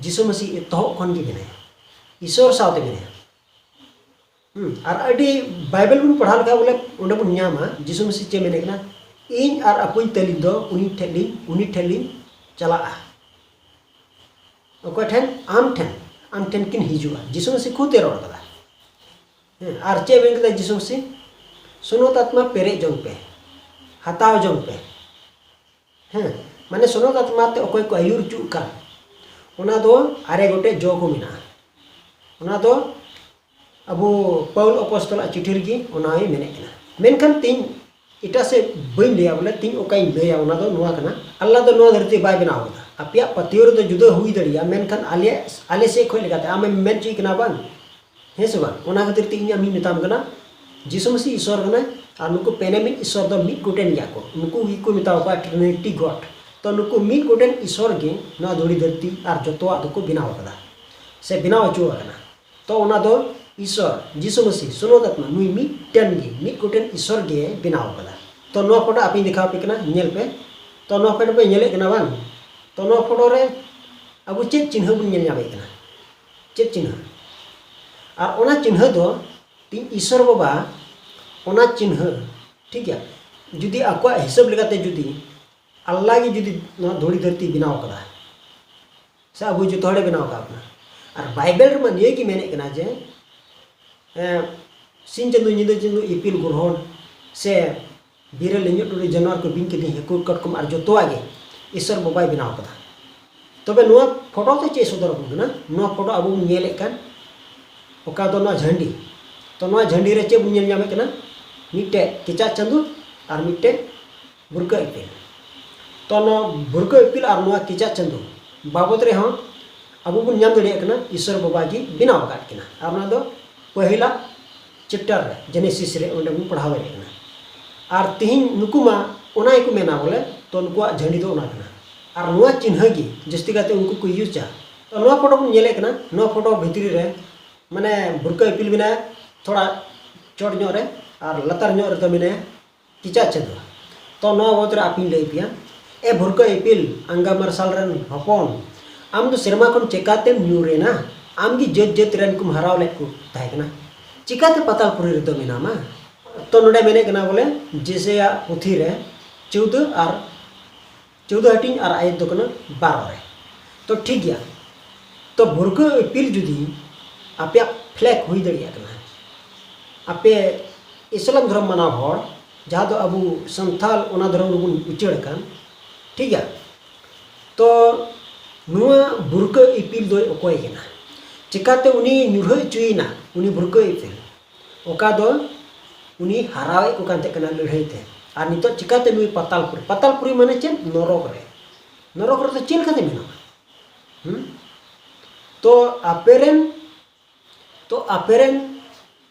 ᱡᱤᱥᱩ ᱢᱟᱹᱥᱤ ᱮᱛᱚᱦᱚᱵ ᱠᱷᱚᱱ ᱜᱮ ᱢᱮᱱᱟᱭᱟ, ᱤᱥᱚᱨ ᱥᱟᱶᱛᱮ ᱢᱮᱱᱟᱭᱟ᱾ ᱦᱩᱸ, ᱟᱨ ᱟᱹᱰᱤ ᱵᱟᱭᱵᱮᱞ ᱵᱚᱱ ᱯᱟᱲᱦᱟᱣ ᱞᱮᱠᱷᱟᱱ ᱵᱚᱞᱮ ᱚᱸᱰᱮ ᱵᱚᱱ ᱧᱟᱢᱟ ᱡᱤᱥᱩ ᱢᱟᱹᱥᱤ ᱪᱮᱫ ᱢᱮᱱᱮᱫ ᱠᱟᱱᱟ, "ᱤᱧ ᱟᱨ ᱟᱯᱩᱧ ᱛᱟᱹᱞᱤᱧ ᱫᱚ ᱩᱱᱤ ᱴᱷᱮᱱ ᱞᱤᱧ, ᱩᱱᱤ ᱴᱷᱮᱱ ᱞᱤᱧ ᱪᱟᱞᱟᱜᱼᱟ᱾" ᱚᱠᱚᱭ ᱴᱷᱮᱱ? ᱟᱢ ᱴᱷᱮᱱ, ᱟᱢ ᱴᱷᱮᱱ ᱠᱤᱱ ᱦᱤᱡᱩᱜᱼᱟ᱾ ᱡᱤᱥᱩ ᱢᱟᱹᱥᱤ ᱠᱷᱩᱫ ᱮ ᱨᱚᱲ ᱠᱟᱫᱟ᱾ ᱦᱮᱸ, ᱟᱨ ᱪᱮᱫ ᱢᱮᱱ ᱠᱮᱫᱟ ᱡᱤᱥᱩ ᱢᱟᱹᱥᱤ? "ᱥᱩᱱᱚᱛ ᱟᱛᱢᱟ ᱯᱮᱨᱮᱡ ᱡᱚᱝ ᱯᱮ, ᱦᱟᱛᱟᱣ ᱡᱚᱝ ᱯᱮ᱾" ᱦᱮᱸ, ᱢᱟᱱᱮ ᱥᱩᱱᱚᱛ ᱟᱛᱢᱟ ᱛᱮ ᱚᱠᱚᱭ ᱠᱚ ᱟᱹᱭᱩᱨ ᱦᱚᱪᱚᱜ ᱠᱟᱱ, ᱚᱱᱟ ᱫᱚ ᱟᱨᱮ ᱜᱚᱴᱮᱡ ᱡᱚ ᱠᱚ ᱢᱮᱱᱟᱜᱼᱟ᱾ ᱚᱱᱟ ᱫᱚ ᱟᱵᱚ ᱯᱟᱹᱣᱩᱞ ᱟᱯᱚᱥᱛᱚᱞᱟᱜ ᱪᱤᱴᱷᱤ ᱨᱮᱜᱮ ᱚᱱᱟ ᱦᱚᱸᱭ ᱢᱮᱱᱮᱫ ᱠᱟᱱᱟ᱾ ᱢᱮᱱᱠᱷᱟᱱ ᱛᱤᱧ ᱮᱴᱟᱜ ᱥᱮᱫ ᱵᱟᱹᱧ ᱞᱟᱹᱭᱟ, ᱵᱚᱞᱮ ᱛᱤᱧ ᱚᱠᱟᱧ ᱞᱟᱹᱭᱟ, ᱚᱱᱟ ᱫᱚ ᱱᱚᱣᱟ ᱠᱟᱱᱟ, ᱟᱞᱞᱟ ᱫᱚ ᱱᱚᱣᱟ ᱫᱷᱟᱹᱨᱛᱤ ᱵᱟᱭ ᱵᱮᱱᱟᱣ ᱠᱟᱫᱟ᱾ ᱟᱯᱮᱭᱟᱜ ᱯᱟᱹᱛᱭᱟᱹᱣ ᱨᱮᱫᱚ ᱡᱩᱫᱟᱹ ᱦᱩᱭ ᱫᱟᱲᱮᱭᱟᱜᱼᱟ, ᱢᱮᱱᱠᱷᱟᱱ ᱟᱞᱮᱭᱟᱜ, ᱟᱞᱮ ᱥᱮᱫ ᱠᱷᱚᱱ ᱞᱮᱠᱟᱛᱮ ᱟᱢᱮᱢ ᱢᱮᱱ ᱦᱚᱪᱚᱭ ᱠᱟᱱᱟ ᱵᱟᱝ? ᱦᱮᱸ ᱥᱮ ᱵᱟᱝ? ᱚᱱᱟ ᱠᱷᱟᱹᱛᱤᱨ ᱛᱮ ᱤᱧ ᱟᱢᱤᱧ ᱢᱮᱛᱟᱢ ᱠᱟᱱᱟ, ᱡᱤᱥᱩ ᱢᱟᱹᱥᱤ ᱤᱥᱚᱨ ᱠᱟᱱᱟᱭ, ᱟᱨ ᱱᱩᱠᱩ ᱯᱮᱱᱮᱢᱤᱱ ᱤᱥᱚᱨ ᱫᱚ ᱢᱤᱫ ᱜᱚᱴᱮᱱ ᱜᱮᱭᱟ ᱠᱚ᱾ ᱱᱩᱠᱩ ᱜᱮᱠᱚ ᱢᱮᱛᱟᱣ ᱠᱚᱣᱟ ᱴᱨᱤᱱᱤᱴᱤ ᱜᱚᱰ᱾ ᱛᱚ ᱱᱩᱠᱩ ᱢᱤᱫ ᱜᱚᱴᱮᱱ ᱤᱥᱚᱨ ᱜᱮ ᱱᱚᱣᱟ ᱫᱷᱩᱲᱤ ᱫᱷᱟᱹᱨᱛᱤ ᱟᱨ ᱡᱚᱛᱚᱣᱟᱜ ᱫᱚᱠᱚ ᱵᱮᱱᱟᱣ ᱠᱟᱫᱟ ᱥᱮ ᱵᱮᱱᱟᱣ ᱦᱚᱪᱚ ᱟᱠᱟᱱᱟ᱾ ᱛᱚ ᱚᱱᱟ ᱫᱚ ᱤᱥᱚᱨ, ᱡᱤᱥᱩ ᱢᱟᱹᱥᱤ, ᱥᱩᱱᱚᱛ ᱟᱛᱢᱟ, ᱱᱩᱭ ᱢᱤᱫᱴᱮᱱ ᱜᱮ, ᱢᱤᱫ ᱜᱚᱴᱮᱱ ᱤᱥᱚᱨ ᱜᱮ ᱵᱮᱱᱟᱣ ᱠᱟᱫᱟ᱾ ᱛᱚ ᱱᱚᱣᱟ ᱯᱷᱳᱴᱳ ᱟᱯᱮᱧ ᱫᱮᱠᱷᱟᱣ ᱟᱯᱮ ᱠᱟᱱᱟ, ᱧᱮᱞ ᱯᱮ᱾ ᱛᱚ ᱱᱚᱣᱟ ᱯᱷᱳᱴᱳ ᱯᱮ ᱧᱮᱞᱮᱫ ᱠᱟᱱᱟ ᱵᱟᱝ? ᱛᱚ ᱱᱚᱣᱟ ᱯᱷᱳᱴᱳ ᱨᱮ ᱟᱵᱚ ᱪᱮᱫ ᱪᱤᱱᱦᱟᱹ ᱵᱚᱱ ᱧᱮᱞ ᱧᱟᱢᱮᱫ ᱠᱟᱱᱟ? ᱪᱮᱫ ᱪᱤᱱᱦᱟᱹ? ᱟᱨ ᱚᱱᱟ ᱪᱤᱱᱦᱟᱹ ᱫᱚ ᱛᱤᱧ ᱤᱥᱚᱨ ᱵᱟᱵᱟ, ᱚᱱᱟ ᱪᱤᱱᱦᱟᱹ, ᱴᱷᱤᱠ ᱜᱮᱭᱟ, ᱡᱩᱫᱤ ᱟᱠᱚᱣᱟᱜ ᱦᱤᱥᱟᱹᱵ ᱞᱮᱠᱟᱛᱮ ᱡᱩᱫᱤ ᱟᱞᱞᱟ ᱜᱮ ᱡᱩᱫᱤ ᱱᱚᱣᱟ ᱫᱷᱩᱲᱤ ᱫᱷᱟᱹᱨᱛᱤ ᱵᱮᱱᱟᱣ ᱠᱟᱫᱟ, ᱥᱮ ᱟᱵᱚ ᱡᱚᱛᱚ ᱦᱚᱲᱮ ᱵᱮᱱᱟᱣ ᱟᱠᱟᱫ ᱵᱚᱱᱟ, ᱟᱨ ᱵᱟᱭᱵᱮᱞ ᱨᱮᱢᱟ ᱱᱤᱭᱟᱹ ᱜᱮ ᱢᱮᱱᱮᱫ ᱠᱟᱱᱟ ᱡᱮ, ᱮᱸ, ᱥᱤᱧ ᱪᱟᱸᱫᱚ, ᱧᱤᱫᱟᱹ ᱪᱟᱸᱫᱚ, ᱤᱯᱤᱞ ᱜᱨᱚᱦᱚᱱ, ᱥᱮ ᱵᱤᱨ ᱨᱮ ᱞᱮᱸᱡᱚᱫ ᱴᱩᱰᱤ ᱡᱟᱱᱣᱟᱨ ᱠᱚ, ᱵᱤᱧ ᱠᱤᱫᱤᱧ, ᱦᱟᱹᱠᱩ ᱠᱟᱴᱠᱚᱢ ᱟᱨ ᱡᱚᱛᱚᱣᱟᱜ ᱜᱮ ᱤᱥᱚᱨ ᱵᱟᱵᱟᱭ ᱵᱮᱱᱟᱣ ᱠᱟᱫᱟ᱾ ᱛᱚᱵᱮ ᱱᱚᱣᱟ ᱯᱷᱳᱴᱳ ᱛᱮ ᱪᱮᱫ ᱥᱚᱫᱚᱨ ᱟᱵᱚᱱ ᱠᱟᱱᱟ? ᱱᱚᱣᱟ ᱯᱷᱳᱴᱳ ᱟᱵᱚ ᱵᱚᱱ ᱧᱮᱞᱮᱫ ᱠᱟᱱ, ᱚᱠᱟ ᱫᱚ ᱱᱚᱣᱟ ᱡᱷᱟᱹᱱᱰᱤ᱾ ᱛᱚ ᱱᱚᱣᱟ ᱡᱷᱟᱹᱱᱰᱤ ᱨᱮ ᱪᱮᱫ ᱵᱚᱱ ᱧᱮᱞ ᱧᱟᱢᱮᱫ ᱠᱟᱱᱟ? ᱢᱤᱫᱴᱮᱡ ᱠᱮᱪᱟᱜ ᱪᱟᱸᱫᱚ ᱟᱨ ᱢᱤᱫᱴᱮᱡ ᱵᱷᱩᱨᱠᱟᱹ ᱤᱯᱤᱞ᱾ ᱛᱚ ᱱᱚᱣᱟ ᱵᱷᱩᱨᱠᱟᱹ ᱤᱯᱤᱞ ᱟᱨ ᱱᱚᱣᱟ ᱠᱮᱪᱟᱜ ᱪᱟᱸᱫᱚ ᱵᱟᱵᱚᱫ ᱨᱮᱦᱚᱸ ᱟᱵᱚ ᱵᱚᱱ ᱧᱟᱢ ᱫᱟᱲᱮᱭᱟᱜ ᱠᱟᱱᱟ, ᱤᱥᱥᱚᱨ ᱵᱟᱵᱟ ᱜᱮ ᱵᱮᱱᱟᱣ ᱟᱠᱟᱫ ᱠᱤᱱᱟ᱾ ᱟᱨ ᱚᱱᱟ ᱫᱚ ᱯᱟᱹᱦᱤᱞᱟ ᱪᱮᱯᱴᱟᱨ ᱨᱮ, ᱡᱮᱱᱮᱥᱤᱥ ᱨᱮ, ᱚᱸᱰᱮ ᱵᱚᱱ ᱯᱟᱲᱦᱟᱣ ᱫᱟᱲᱮᱭᱟᱜ ᱠᱟᱱᱟ᱾ ᱟᱨ ᱛᱤᱦᱤᱧ ᱱᱩᱠᱩ ᱢᱟ ᱚᱱᱟ ᱜᱮᱠᱚ ᱢᱮᱱᱟ ᱵᱚᱞᱮ, ᱛᱚ ᱱᱩᱠᱩᱣᱟᱜ ᱡᱷᱟᱹᱱᱰᱤ ᱫᱚ ᱚᱱᱟ ᱠᱟᱱᱟ᱾ ᱟᱨ ᱱᱚᱣᱟ ᱪᱤᱱᱦᱟᱹ ᱜᱮ ᱡᱟᱹᱥᱛᱤ ᱠᱟᱛᱮ ᱩᱱᱠᱩ ᱠᱚ ᱤᱭᱩᱡᱟ᱾ ᱛᱚ ᱱᱚᱣᱟ ᱯᱷᱳᱴᱳ ᱵᱚᱱ ᱧᱮᱞᱮᱫ ᱠᱟᱱᱟ, ᱱᱚᱣᱟ ᱯᱷᱳᱴᱳ ᱵᱷᱤᱛᱨᱤ ᱨᱮ ᱢᱟᱱᱮ ᱵᱷᱩᱨᱠᱟᱹ ᱤᱯᱤᱞ ᱢᱮᱱᱟᱭᱟ, ᱛᱷᱚᱲᱟ ᱪᱚᱴ ᱧᱚᱜ ᱨᱮ, ᱟᱨ ᱞᱟᱛᱟᱨ ᱧᱚᱜ ᱨᱮᱫᱚ ᱢᱮᱱᱟᱭᱟ ᱠᱮᱪᱟᱜ ᱪᱟᱸᱫᱚ᱾ ᱛᱚ ᱱᱚᱣᱟ ᱵᱟᱵᱚᱫ ᱨᱮ ᱟᱯᱮᱧ ᱞᱟᱹᱭ ᱯᱮᱭᱟ᱾ ᱮ ᱵᱷᱩᱨᱠᱟᱹ ᱤᱯᱤᱞ, ᱟᱸᱜᱟ ᱢᱟᱨᱥᱟᱞ ᱨᱮᱱ ᱦᱚᱯᱚᱱ, ᱟᱢ ᱫᱚ ᱥᱮᱨᱢᱟ ᱠᱷᱚᱱ ᱪᱮᱠᱟᱛᱮᱢ ᱧᱩᱨ ᱮᱱᱟ? ᱟᱢ ᱜᱮ ᱡᱟᱹᱛ ᱡᱟᱹᱛ ᱨᱮᱱ ᱠᱚᱢ ᱦᱟᱨᱟᱣ ᱞᱮᱫ ᱠᱚ ᱛᱟᱦᱮᱸ ᱠᱟᱱᱟ, ᱪᱮᱠᱟᱛᱮ ᱯᱟᱛᱟᱞᱯᱩᱨᱤ ᱨᱮᱫᱚ ᱢᱮᱱᱟᱢᱟ? ᱛᱚ ᱱᱚᱰᱮ ᱢᱮᱱᱮᱫ ᱠᱟᱱᱟ ᱵᱚᱞᱮ, ᱡᱮᱥᱮᱭᱟᱜ ᱯᱩᱛᱷᱤ ᱨᱮ ᱪᱳᱣᱫᱟᱹ ᱟᱨ ᱪᱳᱣᱫᱟᱹ ᱦᱟᱹᱴᱤᱧ ᱟᱨ ᱟᱭᱟᱛ ᱫᱚ ᱠᱟᱱᱟ ᱵᱟᱨᱚ ᱨᱮ᱾ ᱛᱚ ᱴᱷᱤᱠ ᱜᱮᱭᱟ, ᱛᱚ ᱵᱷᱩᱨᱠᱟᱹ ᱤᱯᱤᱞ ᱡᱩᱫᱤ ᱟᱯᱮᱭᱟᱜ ᱯᱷᱞᱮᱜ ᱦᱩᱭ ᱫᱟᱲᱮᱭᱟᱜ ᱠᱟᱱᱟ, ᱟᱯᱮ ᱤᱥᱞᱟᱢ ᱫᱷᱚᱨᱚᱢ ᱢᱟᱱᱟᱣ ᱦᱚᱲ, ᱡᱟᱦᱟᱸ ᱫᱚ ᱟᱵᱚ ᱥᱟᱱᱛᱟᱞ ᱚᱱᱟ ᱫᱷᱚᱨᱚᱢ ᱨᱮᱵᱚᱱ ᱩᱪᱟᱹᱲ ᱟᱠᱟᱱ, ᱴᱷᱤᱠ ᱜᱮᱭᱟ? ᱛᱚ ᱱᱚᱣᱟ ᱵᱷᱩᱨᱠᱟᱹ ᱤᱯᱤᱞ ᱫᱚᱭ ᱚᱠᱚᱭ ᱠᱟᱱᱟ? ᱪᱤᱠᱟᱹᱛᱮ ᱩᱱᱤ ᱧᱩᱨᱦᱟᱹ ᱦᱚᱪᱚᱭᱮᱱᱟ, ᱩᱱᱤ ᱵᱷᱩᱨᱠᱟᱹ ᱤᱯᱤᱞ? ᱚᱠᱟ ᱫᱚ ᱩᱱᱤ ᱦᱟᱨᱟᱣᱮᱫ ᱠᱚ ᱠᱟᱱ ᱛᱟᱦᱮᱸ ᱠᱟᱱᱟ ᱞᱟᱹᱲᱦᱟᱹᱭ ᱛᱮ᱾ ᱟᱨ ᱱᱤᱛᱚᱜ ᱪᱤᱠᱟᱹᱛᱮ ᱱᱩᱭ ᱯᱟᱛᱟᱞᱯᱩᱨᱤ, ᱯᱟᱛᱟᱞᱯᱩᱨᱤ ᱢᱟᱱᱮ ᱪᱮᱫ? ᱱᱚᱨᱚᱠ ᱨᱮ᱾ ᱱᱚᱨᱚᱠ ᱨᱮᱫᱚ ᱪᱮᱫ ᱞᱮᱠᱟᱛᱮ ᱢᱮᱱᱟᱜᱼᱟ? ᱦᱩᱸ? ᱛᱚ ᱟᱯᱮᱨᱮᱱ, ᱛᱚ ᱟᱯᱮᱨᱮᱱ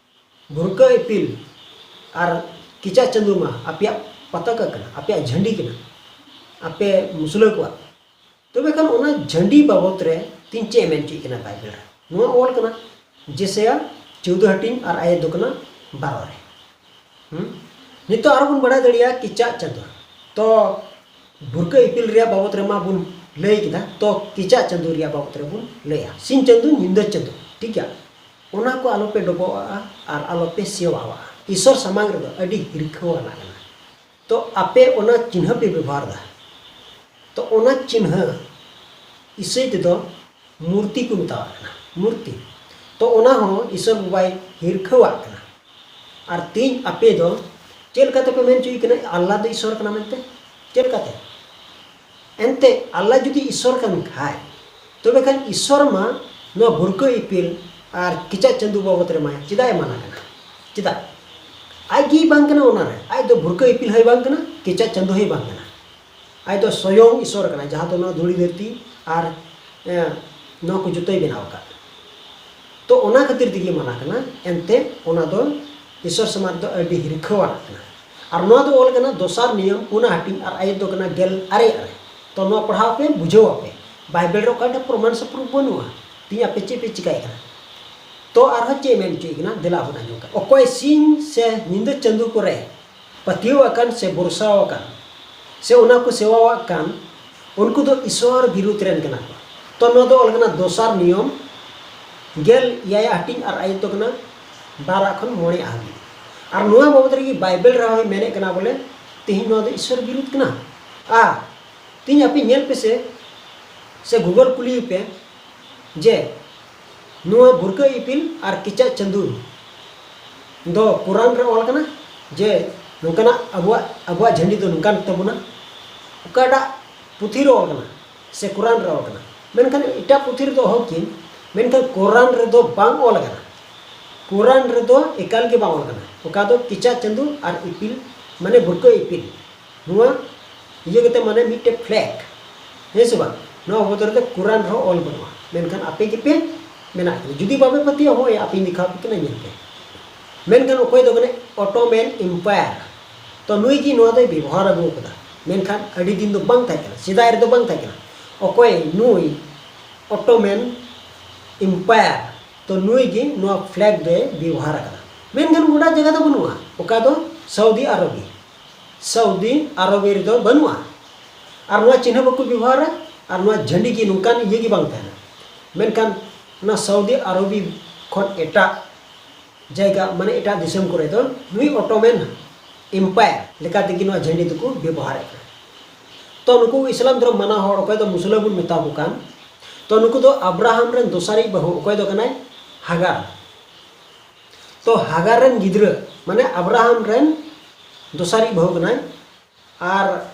ᱵᱷᱩᱨᱠᱟᱹ ᱤᱯᱤᱞ ᱟᱨ ᱠᱮᱪᱟᱜ ᱪᱟᱸᱫᱚ ᱢᱟ ᱟᱯᱮᱭᱟᱜ ᱯᱟᱛᱟᱠᱟ ᱠᱟᱱᱟ, ᱟᱯᱮᱭᱟᱜ ᱡᱷᱟᱹᱱᱰᱤ ᱠᱟᱱᱟ, ᱟᱯᱮ ᱢᱩᱥᱞᱟᱹ ᱠᱚᱣᱟᱜ᱾ ᱛᱚᱵᱮ ᱠᱷᱟᱱ ᱚᱱᱟ ᱡᱷᱟᱹᱱᱰᱤ ᱵᱟᱵᱚᱛ ᱨᱮ ᱛᱤᱧ ᱪᱮᱫ ᱮ ᱢᱮᱱ ᱦᱚᱪᱚᱭᱮᱫ ᱠᱟᱱᱟ ᱵᱟᱭᱵᱮᱞ ᱨᱮ? ᱱᱚᱣᱟ ᱚᱞ ᱠᱟᱱᱟ ᱡᱮᱥᱟᱭᱟ ᱪᱳᱣᱫᱟᱹ ᱦᱟᱹᱴᱤᱧ ᱟᱨ ᱟᱭᱟᱛ ᱫᱚ ᱠᱟᱱᱟ ᱵᱟᱨᱚ ᱨᱮ᱾ ᱦᱩᱸ? ᱱᱤᱛᱚᱜ ᱟᱨᱚ ᱵᱚᱱ ᱵᱟᱲᱟᱭ ᱫᱟᱲᱮᱭᱟᱜᱼᱟ ᱠᱮᱪᱟᱜ ᱪᱟᱸᱫᱚ᱾ ᱛᱚ ᱵᱷᱩᱨᱠᱟᱹ ᱤᱯᱤᱞ ᱨᱮᱭᱟᱜ ᱵᱟᱵᱚᱛ ᱨᱮᱢᱟ ᱵᱚᱱ ᱞᱟᱹᱭ ᱠᱮᱫᱟ, ᱛᱚ ᱠᱮᱪᱟᱜ ᱪᱟᱸᱫᱚ ᱨᱮᱭᱟᱜ ᱵᱟᱵᱚᱛ ᱨᱮᱵᱚᱱ ᱞᱟᱹᱭᱟ᱾ ᱥᱤᱧ ᱪᱟᱸᱫᱚ, ᱧᱤᱫᱟᱹ ᱪᱟᱸᱫᱚ, ᱴᱷᱤᱠ ᱜᱮᱭᱟ? ᱚᱱᱟ ᱠᱚ ᱟᱞᱚᱯᱮ ᱰᱚᱵᱚᱜᱼᱟ ᱟᱨ ᱟᱞᱚᱯᱮ ᱥᱮᱣᱟᱣᱟᱜᱼᱟ᱾ ᱤᱥᱚᱨ ᱥᱟᱢᱟᱝ ᱨᱮᱫᱚ ᱟᱹᱰᱤ ᱦᱤᱨᱠᱷᱟᱹᱣᱟᱱᱟᱜ ᱠᱟᱱᱟ᱾ ᱛᱚ ᱟᱯᱮ ᱚᱱᱟ ᱪᱤᱱᱦᱟᱹ ᱯᱮ ᱵᱮᱵᱚᱦᱟᱨ ᱮᱫᱟ, ᱛᱚ ᱚᱱᱟ ᱪᱤᱱᱦᱟᱹ ᱤᱥᱟᱹᱭ ᱛᱮᱫᱚ ᱢᱩᱨᱛᱤ ᱠᱚ ᱢᱮᱛᱟᱣᱟᱜ ᱠᱟᱱᱟ, ᱢᱩᱨᱛᱤ᱾ ᱛᱚ ᱚᱱᱟ ᱦᱚᱸ ᱤᱥᱚᱨ ᱵᱟᱵᱟᱭ ᱦᱤᱨᱠᱷᱟᱹᱣᱟᱜ ᱠᱟᱱᱟ᱾ ᱟᱨ ᱛᱮᱦᱮᱧ ᱟᱯᱮ ᱫᱚ ᱪᱮᱫ ᱞᱮᱠᱟ ᱛᱮᱯᱮ ᱢᱮᱱ ᱦᱚᱪᱚᱭᱮ ᱠᱟᱱᱟ ᱟᱞᱞᱟ ᱫᱚ ᱤᱥᱚᱨ ᱠᱟᱱᱟ ᱢᱮᱱᱛᱮ? ᱪᱮᱫ ᱞᱮᱠᱟᱛᱮ? ᱮᱱᱛᱮ ᱟᱞᱞᱟ ᱡᱩᱫᱤ ᱤᱥᱚᱨ ᱠᱟᱱ ᱠᱷᱟᱡ, ᱛᱚᱵᱮ ᱠᱷᱟᱱ ᱤᱥᱚᱨ ᱢᱟ ᱱᱚᱣᱟ ᱵᱷᱩᱨᱠᱟᱹ ᱤᱯᱤᱞ ᱟᱨ ᱠᱮᱪᱟᱜ ᱪᱟᱸᱫᱚ ᱵᱟᱵᱚᱛ ᱨᱮᱢᱟ ᱪᱮᱫᱟᱜ ᱮ ᱢᱟᱱᱟ ᱠᱟᱱᱟ? ᱪᱮᱫᱟᱜ? ᱟᱡ ᱜᱮ ᱵᱟᱝ ᱠᱟᱱᱟ ᱚᱱᱟᱨᱮ᱾ ᱟᱡ ᱫᱚ ᱵᱷᱩᱨᱠᱟᱹ ᱤᱯᱤᱞ ᱦᱚᱸᱭ ᱵᱟᱝ ᱠᱟᱱᱟ, ᱠᱮᱪᱟᱜ ᱪᱟᱸᱫᱚ ᱦᱚᱸᱭ ᱵᱟᱝ ᱠᱟᱱᱟ᱾ ᱟᱡ ᱫᱚ ᱥᱚᱭᱚᱝ ᱤᱥᱚᱨ ᱠᱟᱱᱟᱭ, ᱡᱟᱦᱟᱸ ᱫᱚ ᱱᱚᱣᱟ ᱫᱷᱩᱲᱤ ᱫᱷᱟᱹᱨᱛᱤ ᱟᱨ, ᱮ, ᱱᱚᱣᱟ ᱠᱚ ᱡᱚᱛᱚᱭ ᱵᱮᱱᱟᱣ ᱟᱠᱟᱫ᱾ ᱛᱚ ᱚᱱᱟ ᱠᱷᱟᱹᱛᱤᱨ ᱛᱮᱜᱮ ᱢᱟᱱᱟ ᱠᱟᱱᱟ, ᱮᱱᱛᱮ ᱚᱱᱟ ᱫᱚ ᱤᱥᱚᱨ ᱥᱚᱢᱟᱡᱽ ᱫᱚ ᱟᱹᱰᱤ ᱦᱤᱨᱠᱷᱟᱹᱣᱟᱱᱟᱜ ᱠᱟᱱᱟ᱾ ᱟᱨ ᱱᱚᱣᱟ ᱫᱚ ᱚᱞ ᱠᱟᱱᱟ ᱫᱚᱥᱟᱨ ᱱᱤᱭᱚᱢ ᱯᱩᱱᱟ ᱦᱟᱹᱴᱤᱧ ᱟᱨ ᱟᱭᱟᱛ ᱫᱚ ᱠᱟᱱᱟ ᱜᱮᱞ ᱟᱨᱮ ᱟᱨᱮ᱾ ᱛᱚ ᱱᱚᱣᱟ ᱯᱟᱲᱦᱟᱣ ᱯᱮ, ᱵᱩᱡᱷᱟᱹᱣ ᱟᱯᱮ᱾ ᱵᱟᱭᱵᱮᱞ ᱨᱮ ᱚᱠᱟ ᱴᱷᱮᱱ ᱯᱨᱚᱢᱟᱱ ᱥᱮ ᱯᱨᱩᱯ ᱵᱟᱹᱱᱩᱜᱼᱟ᱾ ᱛᱤᱦᱤᱧ ᱟᱯᱮ ᱪᱮᱫ ᱯᱮ ᱪᱤᱠᱟᱭ ᱠᱟᱱᱟ? ᱛᱚ ᱟᱨᱦᱚᱸ ᱪᱮᱫ ᱮ ᱢᱮᱱ ᱦᱚᱪᱚᱭᱮᱫ ᱠᱟᱱᱟ, ᱫᱮᱞᱟ ᱵᱚᱱ ᱟᱸᱡᱚᱢ ᱠᱟᱜ᱾ ᱚᱠᱚᱭ ᱥᱤᱧ ᱥᱮ ᱧᱤᱫᱟᱹ ᱪᱟᱸᱫᱚ ᱠᱚᱨᱮ ᱯᱟᱹᱛᱭᱟᱹᱣ ᱟᱠᱟᱱ ᱥᱮ ᱵᱷᱚᱨᱥᱟᱣ ᱟᱠᱟᱱ ᱥᱮ ᱚᱱᱟ ᱠᱚ ᱥᱮᱵᱟᱣᱟᱜ ᱠᱟᱱ, ᱩᱱᱠᱩ ᱫᱚ ᱤᱥᱚᱨ ᱵᱤᱨᱩᱫᱷ ᱨᱮᱱ ᱠᱟᱱᱟ ᱠᱚ᱾ ᱛᱚ ᱱᱚᱣᱟ ᱫᱚ ᱚᱞ ᱠᱟᱱᱟ ᱫᱚᱥᱟᱨ ᱱᱤᱭᱚᱢ ᱜᱮᱞ ᱮᱭᱟᱭ ᱦᱟᱹᱴᱤᱧ ᱟᱨ ᱟᱭᱟᱛ ᱫᱚ ᱠᱟᱱᱟ ᱵᱟᱨ ᱠᱷᱚᱱ ᱢᱚᱬᱮ ᱦᱟᱹᱵᱤᱡ᱾ ᱟᱨ ᱱᱚᱣᱟ ᱵᱟᱵᱚᱫ ᱨᱮᱜᱮ ᱵᱟᱭᱵᱮᱞ ᱨᱮᱦᱚᱸᱭ ᱢᱮᱱᱮᱫ ᱠᱟᱱᱟ ᱵᱚᱞᱮ ᱛᱮᱦᱮᱧ ᱱᱚᱣᱟ ᱫᱚ ᱤᱥᱚᱨ ᱵᱤᱨᱩᱫᱷ ᱠᱟᱱᱟ᱾ ᱟᱨ ᱛᱮᱦᱮᱧ ᱟᱯᱮ ᱧᱮᱞ ᱯᱮᱥᱮ, ᱥᱮ ᱜᱩᱜᱚᱞ ᱠᱩᱞᱤᱭᱮ ᱯᱮ ᱡᱮ ᱱᱚᱣᱟ ᱵᱷᱩᱨᱠᱟᱹ ᱤᱯᱤᱞ ᱟᱨ ᱠᱮᱪᱟᱜ ᱪᱟᱸᱫᱚ ᱫᱚ ᱠᱩᱨᱟᱱ ᱨᱮ ᱚᱞ ᱠᱟᱱᱟ ᱡᱮ ᱱᱚᱝᱠᱟᱱᱟᱜ ᱟᱵᱚᱣᱟᱜ, ᱟᱵᱚᱣᱟᱜ ᱡᱷᱟᱹᱱᱰᱤ ᱫᱚ ᱱᱚᱝᱠᱟᱱ ᱛᱟᱵᱚᱱᱟ? ᱚᱠᱟᱴᱟᱜ ᱯᱩᱛᱷᱤ ᱨᱮ ᱚᱞ ᱠᱟᱱᱟ ᱥᱮ ᱠᱩᱨᱟᱱ ᱨᱮ ᱚᱞ ᱠᱟᱱᱟ? ᱢᱮᱱᱠᱷᱟᱱ ᱮᱴᱟᱜ ᱯᱩᱛᱷᱤ ᱨᱮᱫᱚ ᱚᱦᱚ ᱠᱤᱱ, ᱢᱮᱱᱠᱷᱟᱱ ᱠᱩᱨᱟᱱ ᱨᱮᱫᱚ ᱵᱟᱝ ᱚᱞ ᱠᱟᱱᱟ᱾ ᱠᱩᱨᱟᱱ ᱨᱮᱫᱚ ᱮᱠᱟᱞ ᱜᱮ ᱵᱟᱝ ᱚᱞ ᱠᱟᱱᱟ᱾ ᱚᱠᱟ ᱫᱚ ᱠᱮᱪᱟᱜ ᱪᱟᱸᱫᱚ ᱟᱨ ᱤᱯᱤᱞ, ᱢᱟᱱᱮ ᱵᱷᱩᱨᱠᱟᱹ ᱤᱯᱤᱞ, ᱱᱚᱣᱟ ᱤᱭᱟᱹ ᱠᱟᱛᱮ ᱢᱟᱱᱮ ᱢᱤᱫᱴᱮᱡ ᱯᱷᱞᱮᱜ, ᱦᱮᱸ ᱥᱮ ᱵᱟᱝ? ᱱᱚᱣᱟ ᱵᱚᱫᱚᱞ ᱨᱮ ᱠᱩᱨᱟᱱ ᱨᱮᱦᱚᱸ ᱚᱞ ᱵᱟᱹᱱᱩᱜᱼᱟ, ᱢᱮᱱᱠᱷᱟᱱ ᱟᱯᱮ ᱜᱮᱯᱮ ᱢᱮᱱᱟᱜ ᱠᱤᱱᱟ᱾ ᱡᱩᱫᱤ ᱵᱟᱯᱮ ᱯᱟᱹᱛᱭᱟᱹᱣᱟ, ᱦᱳᱭ, ᱟᱯᱮᱧ ᱫᱮᱠᱷᱟᱣ ᱟᱯᱮ ᱠᱟᱱᱟ, ᱧᱮᱞ ᱯᱮ᱾ ᱢᱮᱱᱠᱷᱟᱱ ᱚᱠᱚᱭ ᱫᱚ ᱠᱟᱱᱟᱭ ᱚᱴᱳᱢᱮᱱ ᱮᱢᱯᱟᱭᱟᱨ᱾ ᱛᱚ ᱱᱩᱭ ᱜᱮ ᱱᱚᱣᱟ ᱫᱚᱭ ᱵᱮᱵᱚᱦᱟᱨ ᱟᱹᱜᱩ ᱟᱠᱟᱫᱟ, ᱢᱮᱱᱠᱷᱟᱱ ᱟᱹᱰᱤ ᱫᱤᱱ ᱫᱚ ᱵᱟᱝ ᱛᱟᱦᱮᱸ ᱠᱟᱱᱟ, ᱥᱮᱫᱟᱭ ᱨᱮᱫᱚ ᱵᱟᱝ ᱛᱟᱦᱮᱸ ᱠᱟᱱᱟ᱾ ᱚᱠᱚᱭ ᱱᱩᱭ ᱚᱴᱳᱢᱮᱱ ᱮᱢᱯᱟᱭᱟᱨ, ᱛᱚ ᱱᱩᱭ ᱜᱮ ᱱᱚᱣᱟ ᱯᱷᱞᱮᱜ ᱫᱚᱭ ᱵᱮᱵᱚᱦᱟᱨ ᱟᱠᱟᱫᱟ᱾ ᱢᱮᱱᱠᱷᱟᱱ ᱜᱚᱴᱟ ᱡᱟᱭᱜᱟ ᱫᱚ ᱵᱟᱹᱱᱩᱜᱼᱟ, ᱚᱠᱟ ᱫᱚ ᱥᱟᱣᱫᱤ ᱟᱨᱚᱵᱤ, ᱥᱟᱣᱫᱤ ᱟᱨᱚᱵᱤ ᱨᱮᱫᱚ ᱵᱟᱹᱱᱩᱜᱼᱟ᱾ ᱟᱨ ᱱᱚᱣᱟ ᱪᱤᱱᱦᱟᱹ ᱵᱟᱠᱚ ᱵᱮᱵᱚᱦᱟᱨᱟ, ᱟᱨ ᱱᱚᱣᱟ ᱡᱷᱟᱹᱱᱰᱤ ᱜᱮ ᱱᱚᱝᱠᱟᱱ ᱤᱭᱟᱹ ᱜᱮ ᱵᱟᱝ ᱛᱟᱦᱮᱱᱟ᱾ ᱢᱮᱱᱠᱷᱟᱱ ᱚᱱᱟ ᱥᱟᱣᱫᱤ ᱟᱨᱚᱵᱤ ᱠᱷᱚᱱ ᱮᱴᱟᱜ ᱡᱟᱭᱜᱟ, ᱢᱟᱱᱮ ᱮᱴᱟᱜ ᱫᱤᱥᱚᱢ ᱠᱚᱨᱮ ᱫᱚ ᱱᱩᱭ ᱚᱴᱳᱢᱮᱱ ᱮᱢᱯᱟᱭᱟᱨ ᱞᱮᱠᱟ ᱛᱮᱜᱮ ᱱᱚᱣᱟ ᱡᱷᱟᱹᱱᱰᱤ ᱫᱚᱠᱚ ᱵᱮᱵᱚᱦᱟᱨᱮᱫ ᱠᱟᱱᱟ᱾ ᱛᱚ ᱱᱩᱠᱩ ᱤᱥᱞᱟᱢ ᱫᱷᱚᱨᱚᱢ ᱢᱟᱱᱟᱣ ᱦᱚᱲ, ᱚᱠᱚᱭ ᱫᱚ ᱢᱩᱥᱞᱟᱹ ᱵᱚᱱ ᱢᱮᱛᱟ ᱠᱚ ᱠᱟᱱ, ᱛᱚ ᱱᱩᱠᱩ ᱫᱚ ᱟᱵᱨᱟᱦᱟᱢ ᱨᱮᱱ ᱫᱚᱥᱟᱨᱤᱡ ᱵᱟᱹᱦᱩ, ᱚᱠᱚᱭ ᱫᱚ ᱠᱟᱱᱟᱭ? ᱦᱟᱜᱟᱨ᱾ ᱛᱚ ᱦᱟᱜᱟᱨ ᱨᱮᱱ ᱜᱤᱫᱽᱨᱟᱹ, ᱢᱟᱱᱮ ᱟᱵᱨᱟᱦᱟᱢ ᱨᱮᱱ ᱫᱚᱥᱟᱨᱤᱡ ᱵᱟᱹᱦᱩ ᱠᱟᱱᱟᱭ, ᱟᱨ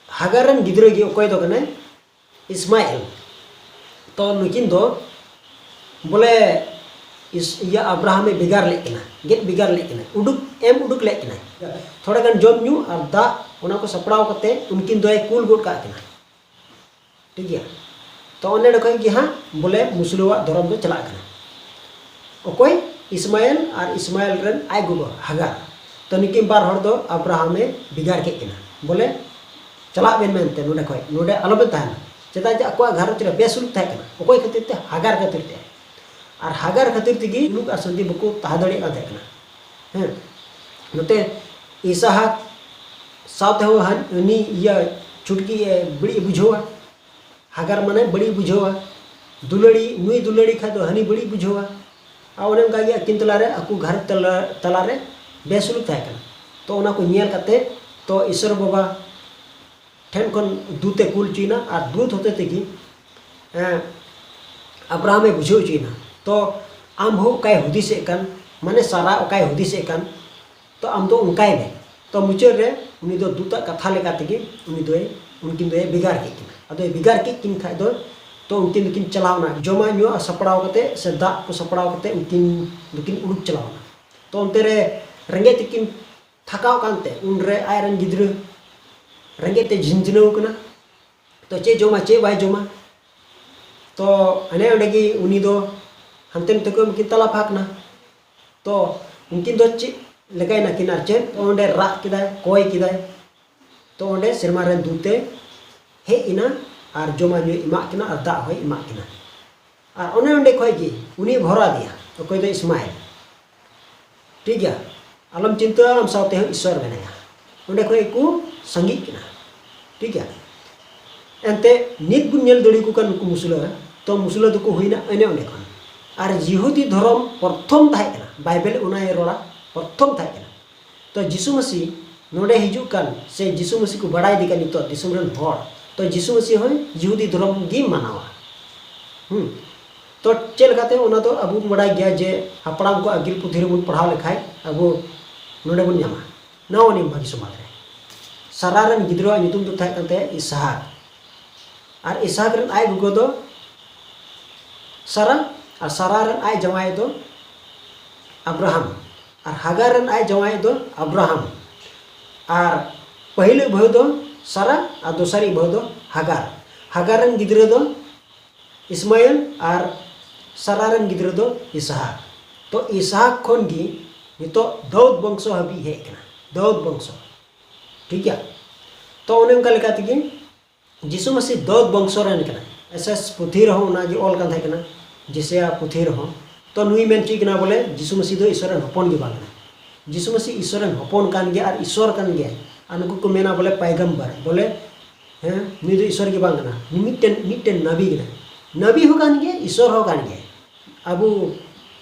ᱦᱟᱜᱟᱨ ᱨᱮᱱ ᱜᱤᱫᱽᱨᱟᱹ ᱜᱮ ᱚᱠᱚᱭ ᱫᱚ ᱠᱟᱱᱟᱭ? ᱤᱥᱢᱟᱭᱮᱞ᱾ ᱛᱚ ᱱᱩᱠᱤᱱ ᱫᱚ ᱵᱚᱞᱮ ᱤᱥ-, ᱤᱭᱟᱹ ᱟᱵᱨᱟᱦᱟᱢᱮ ᱵᱷᱮᱜᱟᱨ ᱞᱮᱫ ᱠᱤᱱᱟ, ᱜᱮᱫ ᱵᱷᱮᱜᱟᱨ ᱞᱮᱫ ᱠᱤᱱᱟ, ᱩᱰᱩᱠ, ᱮᱢ ᱩᱰᱩᱠ ᱞᱮᱫ ᱠᱤᱱᱟ᱾ ᱛᱷᱚᱲᱟ ᱜᱟᱱ ᱡᱚᱢ ᱧᱩ ᱟᱨ ᱫᱟᱜ, ᱚᱱᱟ ᱠᱚ ᱥᱟᱯᱲᱟᱣ ᱠᱟᱛᱮ ᱩᱱᱠᱤᱱ ᱫᱚᱭ ᱠᱩᱞ ᱜᱚᱫ ᱠᱟᱜ ᱠᱤᱱᱟ᱾ ᱴᱷᱤᱠ ᱜᱮᱭᱟ᱾ ᱛᱚ ᱚᱸᱰᱮ ᱠᱷᱚᱱ ᱜᱮ ᱦᱟᱸᱜ ᱵᱚᱞᱮ ᱢᱩᱥᱞᱟᱹᱣᱟᱜ ᱫᱷᱚᱨᱚᱢ ᱫᱚ ᱪᱟᱞᱟᱜ ᱠᱟᱱᱟ᱾ ᱚᱠᱚᱭ? ᱤᱥᱢᱟᱭᱮᱞ ᱟᱨ ᱤᱥᱢᱟᱭᱮᱞ ᱨᱮᱱ ᱟᱡ ᱜᱚᱜᱚ ᱦᱟᱜᱟᱨ᱾ ᱛᱚ ᱱᱩᱠᱤᱱ ᱵᱟᱨ ᱦᱚᱲ ᱫᱚ ᱟᱵᱨᱟᱦᱟᱢᱮ ᱵᱷᱮᱜᱟᱨ ᱠᱮᱫ ᱠᱤᱱᱟ, ᱵᱚᱞᱮ ᱪᱟᱞᱟᱜ ᱵᱮᱱ ᱢᱮᱱᱛᱮ ᱱᱚᱰᱮ ᱠᱷᱚᱱ, ᱱᱚᱰᱮ ᱟᱞᱚᱵᱮᱱ ᱛᱟᱦᱮᱱᱟ᱾ ᱪᱮᱫᱟᱜ ᱡᱮ ᱟᱠᱚᱣᱟᱜ ᱜᱷᱟᱨᱚᱸᱡᱽ ᱨᱮ ᱵᱮᱥᱩᱞᱩᱠ ᱛᱟᱦᱮᱸ ᱠᱟᱱᱟ᱾ ᱚᱠᱚᱭ ᱠᱷᱟᱹᱛᱤᱨ ᱛᱮ? ᱦᱟᱜᱟᱨ ᱠᱷᱟᱹᱛᱤᱨ ᱛᱮ᱾ ᱟᱨ ᱦᱟᱜᱟᱨ ᱠᱷᱟᱹᱛᱤᱨ ᱛᱮᱜᱮ ᱥᱩᱞᱩᱠ ᱟᱨ ᱥᱟᱱᱛᱤ ᱵᱟᱠᱚ ᱛᱟᱦᱮᱸ ᱫᱟᱲᱮᱭᱟᱜ ᱠᱟᱱ ᱛᱟᱦᱮᱸ ᱠᱟᱱᱟ᱾ ᱦᱮᱸ, ᱱᱚᱛᱮ ᱤᱥᱟᱦᱟᱠ ᱥᱟᱶ ᱛᱮᱦᱚᱸ ᱦᱟᱱ-, ᱩᱱᱤ ᱤᱭᱟᱹ ᱪᱷᱩᱴᱠᱤ, ᱮ, ᱵᱟᱹᱲᱤᱡ ᱮ ᱵᱩᱡᱷᱟᱹᱣᱟ᱾ ᱦᱟᱜᱟᱨ ᱢᱟᱱᱮ ᱵᱟᱹᱲᱤᱡ ᱵᱩᱡᱷᱟᱹᱣᱟ, ᱫᱩᱞᱟᱹᱲᱤ, ᱱᱩᱭ ᱫᱩᱞᱟᱹᱲᱤ ᱠᱷᱟᱡ ᱫᱚ ᱦᱟᱹᱱᱤ ᱵᱟᱹᱲᱤᱡ ᱵᱩᱡᱷᱟᱹᱣᱟ᱾ ᱟᱨ ᱚᱱᱮ ᱚᱱᱠᱟ ᱜᱮ ᱟᱹᱠᱤᱱ ᱛᱟᱞᱟᱨᱮ, ᱟᱠᱚ ᱜᱷᱟᱨᱚᱸᱡᱽ ᱛᱟᱞᱟ, ᱛᱟᱞᱟᱨᱮ ᱵᱮᱥᱩᱞᱩᱠ ᱛᱟᱦᱮᱸ ᱠᱟᱱᱟ᱾ ᱛᱚ ᱚᱱᱟ ᱠᱚ ᱧᱮᱞ ᱠᱟᱛᱮ ᱛᱚ ᱤᱥᱚᱨ ᱵᱟᱵᱟ ᱴᱷᱮᱱ ᱠᱷᱚᱱ ᱫᱩᱛ ᱮ ᱠᱩᱞ ᱦᱚᱪᱚᱭᱮᱱᱟ ᱟᱨ ᱫᱩᱛ ᱦᱚᱛᱮ ᱛᱮᱜᱮ, ᱮᱸ, ᱟᱵᱨᱟᱦᱟᱢ ᱮ ᱵᱩᱡᱷᱟᱹᱣ ᱦᱚᱪᱚᱭᱮᱱᱟ᱾ ᱛᱚ ᱟᱢ ᱦᱚᱸ ᱚᱠᱟᱭ ᱦᱩᱫᱤᱥᱮᱫ ᱠᱟᱱ, ᱢᱟᱱᱮ ᱥᱟᱨᱟ ᱚᱠᱟᱭ ᱦᱩᱫᱤᱥᱮᱫ ᱠᱟᱱ, ᱛᱚ ᱟᱢ ᱫᱚ ᱚᱱᱠᱟᱭ ᱢᱮ᱾ ᱛᱚ ᱢᱩᱪᱟᱹᱫ ᱨᱮ ᱩᱱᱤ ᱫᱚ ᱫᱩᱛᱟᱜ ᱠᱟᱛᱷᱟ ᱞᱮᱠᱟ ᱛᱮᱜᱮ ᱩᱱᱤ ᱫᱚᱭ, ᱩᱱᱠᱤᱱ ᱫᱚᱭ ᱵᱷᱮᱜᱟᱨ ᱠᱮᱫ ᱠᱤᱱᱟ᱾ ᱟᱫᱚᱭ ᱵᱷᱮᱜᱟᱨ ᱠᱮᱫ ᱠᱤᱱ ᱠᱷᱟᱡ ᱫᱚ, ᱛᱚ ᱩᱱᱠᱤᱱ ᱫᱚᱠᱤᱱ ᱪᱟᱞᱟᱣᱱᱟ, ᱡᱚᱢᱟᱜ ᱧᱩᱣᱟᱜ ᱥᱟᱯᱲᱟᱣ ᱠᱟᱛᱮ ᱥᱮ ᱫᱟᱜ ᱠᱚ ᱥᱟᱯᱲᱟᱣ ᱠᱟᱛᱮ ᱩᱱᱠᱤᱱ ᱫᱚᱠᱤᱱ ᱩᱰᱩᱠ ᱪᱟᱞᱟᱣᱱᱟ᱾ ᱛᱚ ᱚᱱᱛᱮ ᱨᱮ ᱨᱮᱸᱜᱮᱡ ᱛᱮᱠᱤᱱ ᱛᱷᱟᱠᱟᱣ ᱠᱟᱱᱛᱮ ᱩᱱᱨᱮ ᱟᱡ ᱨᱮᱱ ᱜᱤᱫᱽᱨᱟᱹ ᱨᱮᱸᱜᱮᱡ ᱛᱮ ᱡᱷᱤᱱᱡᱷᱤᱱᱟᱹᱣ ᱠᱟᱱᱟ᱾ ᱛᱚ ᱪᱮᱫ ᱡᱚᱢᱟ, ᱪᱮᱫ ᱵᱟᱭ ᱡᱚᱢᱟ? ᱛᱚ ᱦᱟᱱᱮ ᱚᱸᱰᱮ ᱜᱮ ᱩᱱᱤ ᱫᱚ ᱦᱟᱱᱛᱮ ᱱᱟᱛᱮ ᱠᱚ ᱢᱤᱫ ᱛᱟᱞᱟ ᱯᱷᱟᱸᱠ ᱱᱟ᱾ ᱛᱚ ᱩᱱᱠᱤᱱ ᱫᱚ ᱪᱮᱫ ᱞᱮᱠᱟᱭ ᱱᱟᱹᱠᱤᱱ ᱟᱨ ᱪᱮᱫ? ᱛᱚ ᱚᱸᱰᱮ ᱨᱟᱜ ᱠᱮᱫᱟᱭ, ᱠᱚᱭ ᱠᱮᱫᱟᱭ᱾ ᱛᱚ ᱚᱸᱰᱮ ᱥᱮᱨᱢᱟ ᱨᱮᱱ ᱫᱩᱛᱮ ᱦᱮᱡ ᱮᱱᱟ ᱟᱨ ᱡᱚᱢᱟᱜ ᱧᱩᱭ ᱮᱢᱟᱜ ᱠᱤᱱᱟ ᱟᱨ ᱫᱟᱜ ᱦᱚᱸᱭ ᱮᱢᱟᱜ ᱠᱤᱱᱟ᱾ ᱟᱨ ᱚᱱᱮ ᱚᱸᱰᱮ ᱠᱷᱚᱡ ᱜᱮ ᱩᱱᱤ ᱵᱷᱚᱨᱟ ᱫᱮᱭᱟ, ᱚᱠᱚᱭ ᱫᱚ ᱤᱥᱢᱟᱭᱮᱞ᱾ ᱴᱷᱤᱠ ᱜᱮᱭᱟ, ᱟᱞᱚᱢ ᱪᱤᱱᱛᱟᱹᱜᱼᱟ, ᱟᱢ ᱥᱟᱶᱛᱮ ᱦᱚᱸ ᱤᱥᱥᱚᱨ ᱢᱮᱱᱟᱭᱟ᱾ ᱚᱸᱰᱮ ᱠᱷᱚᱡ ᱜᱮᱠᱚ ᱥᱟᱸᱜᱮᱜ ᱠᱟᱱᱟ᱾ ᱴᱷᱤᱠ ᱜᱮᱭᱟ, ᱮᱱᱛᱮ ᱱᱤᱛ ᱵᱚᱱ ᱧᱮᱞ ᱫᱟᱲᱮ ᱟᱠᱚ ᱠᱟᱱ ᱱᱩᱠᱩ ᱢᱩᱥᱞᱟᱹ, ᱛᱚ ᱢᱩᱥᱞᱟᱹ ᱫᱚᱠᱚ ᱦᱩᱭᱱᱟ ᱚᱱᱮ ᱚᱸᱰᱮ ᱠᱷᱚᱱ᱾ ᱟᱨ ᱡᱤᱦᱩᱫᱤ ᱫᱷᱚᱨᱚᱢ ᱯᱨᱚᱛᱷᱚᱢ ᱛᱟᱦᱮᱸ ᱠᱟᱱᱟ, ᱵᱟᱭᱵᱮᱞ ᱚᱱᱟᱭ ᱨᱚᱲᱟ, ᱯᱨᱚᱛᱷᱚᱢ ᱛᱟᱦᱮᱸ ᱠᱟᱱᱟ᱾ ᱛᱚ ᱡᱤᱥᱩ ᱢᱟᱹᱥᱤ ᱱᱚᱰᱮ ᱦᱤᱡᱩᱜ ᱠᱟᱱ, ᱥᱮ ᱡᱤᱥᱩ ᱢᱟᱹᱥᱤ ᱠᱚ ᱵᱟᱲᱟᱭ ᱤᱫᱤ ᱠᱟᱱ ᱱᱤᱛᱚᱜ ᱫᱤᱥᱚᱢ ᱨᱮᱱ ᱦᱚᱲ, ᱛᱚ ᱡᱤᱥᱩ ᱢᱟᱹᱥᱤ ᱦᱚᱸ ᱡᱤᱦᱩᱫᱤ ᱫᱷᱚᱨᱚᱢ ᱜᱮ ᱢᱟᱱᱟᱣᱟ᱾ ᱦᱩᱸ᱾ ᱛᱚ ᱪᱮᱫ ᱞᱮᱠᱟᱛᱮ? ᱚᱱᱟ ᱫᱚ ᱟᱵᱚ ᱵᱚᱱ ᱵᱟᱲᱟᱭ ᱜᱮᱭᱟ ᱡᱮ ᱦᱟᱯᱲᱟᱢ ᱠᱚ ᱟᱹᱜᱤᱞ ᱯᱩᱛᱷᱤ ᱨᱮᱵᱚᱱ ᱯᱟᱲᱦᱟᱣ ᱞᱮᱠᱷᱟᱡ ᱟᱵᱚ ᱱᱚᱰᱮ ᱵᱚᱱ ᱧᱟᱢᱟ, ᱱᱟᱣᱟ ᱱᱤᱭᱚᱢ ᱵᱷᱟᱹᱜᱤ ᱥᱚᱢᱟᱡᱽ ᱨᱮ ᱥᱟᱨᱟ ᱨᱮᱱ ᱜᱤᱫᱽᱨᱟᱹᱣᱟᱜ ᱧᱩᱛᱩᱢ ᱫᱚ ᱛᱟᱦᱮᱸ ᱠᱟᱱ ᱛᱟᱭᱟ ᱤᱥᱦᱟᱠ᱾ ᱟᱨ ᱤᱥᱦᱟᱠ ᱨᱮᱱ ᱟᱡ ᱜᱚᱜᱚ ᱫᱚ ᱥᱟᱨᱟ, ᱟᱨ ᱥᱟᱨᱟ ᱨᱮᱱ ᱟᱡ ᱡᱟᱶᱟᱭ ᱫᱚ ᱟᱵᱨᱟᱦᱟᱢ᱾ ᱟᱨ ᱦᱟᱜᱟᱨ ᱨᱮᱱ ᱟᱡ ᱡᱟᱶᱟᱭ ᱫᱚ ᱟᱵᱨᱟᱦᱟᱢ᱾ ᱟᱨ ᱯᱟᱹᱦᱤᱞᱤᱡ ᱵᱟᱹᱦᱩ ᱫᱚ ᱥᱟᱨᱟ, ᱟᱨ ᱫᱚᱥᱟᱨᱤᱡ ᱵᱟᱹᱦᱩ ᱫᱚ ᱦᱟᱜᱟᱨ᱾ ᱦᱟᱜᱟᱨ ᱨᱮᱱ ᱜᱤᱫᱽᱨᱟᱹ ᱫᱚ ᱤᱥᱢᱟᱭᱮᱞ ᱟᱨ ᱥᱟᱨᱟ ᱨᱮᱱ ᱜᱤᱫᱽᱨᱟᱹ ᱫᱚ ᱤᱥᱦᱟᱠ᱾ ᱛᱚ ᱤᱥᱦᱟᱠ ᱠᱷᱚᱱ ᱜᱮ ᱱᱤᱛᱚᱜ ᱫᱟᱹᱣᱫ ᱵᱚᱝᱥᱚ ᱦᱟᱹᱵᱤᱡ ᱦᱮᱡ ᱠᱟᱱᱟ, ᱫᱟᱹᱣᱫ ᱵᱚᱝᱥᱚ᱾ ᱴᱷᱤᱠ ᱜᱮᱭᱟ᱾ ᱛᱚ ᱚᱱᱮ ᱚᱱᱠᱟ ᱞᱮᱠᱟ ᱛᱮᱜᱮ ᱡᱤᱥᱩ ᱢᱟᱹᱥᱤ ᱫᱟᱹᱣᱫ ᱵᱚᱝᱥᱚ ᱨᱮᱱ ᱠᱟᱱᱟᱭ᱾ ᱮᱥᱮᱥ ᱯᱩᱛᱷᱤ ᱨᱮᱦᱚᱸ ᱚᱱᱟ ᱜᱮ ᱚᱞ ᱠᱟᱱ ᱛᱟᱦᱮᱸ ᱠᱟᱱᱟ, ᱡᱮᱥᱟᱭᱟ ᱯᱩᱛᱷᱤ ᱨᱮᱦᱚᱸ᱾ ᱛᱚ ᱱᱩᱭ ᱢᱮᱱ ᱦᱚᱪᱚᱭ ᱠᱟᱱᱟ ᱵᱚᱞᱮ ᱡᱤᱥᱩ ᱢᱟᱹᱥᱤ ᱫᱚ ᱤᱥᱚᱨ ᱨᱮᱱ ᱦᱚᱯᱚᱱ ᱜᱮ ᱵᱟᱝ ᱠᱟᱱᱟᱭ᱾ ᱡᱤᱥᱩ ᱢᱟᱹᱥᱤ ᱤᱥᱚᱨ ᱨᱮᱱ ᱦᱚᱯᱚᱱ ᱠᱟᱱ ᱜᱮᱭᱟ ᱟᱨ ᱤᱥᱚᱨ ᱠᱟᱱ ᱜᱮᱭᱟᱭ᱾ ᱟᱨ ᱱᱩᱠᱩ ᱠᱚ ᱢᱮᱱᱟ ᱵᱚᱞᱮ ᱯᱟᱭᱜᱟᱢᱵᱟᱨ, ᱵᱚᱞᱮ ᱦᱮᱸ, ᱱᱩᱭ ᱫᱚ ᱤᱥᱚᱨ ᱜᱮ ᱵᱟᱝ ᱠᱟᱱᱟ, ᱱᱩᱭ ᱢᱤᱫᱴᱮᱱ, ᱢᱤᱫᱴᱮᱱ ᱱᱟᱵᱤ ᱠᱟᱱᱟᱭ᱾ ᱱᱟᱵᱤ ᱦᱚᱸ ᱠᱟᱱ ᱜᱮᱭᱟᱭ, ᱤᱥᱚᱨ ᱦᱚᱸ ᱠᱟᱱ ᱜᱮᱭᱟᱭ᱾ ᱟᱵᱚ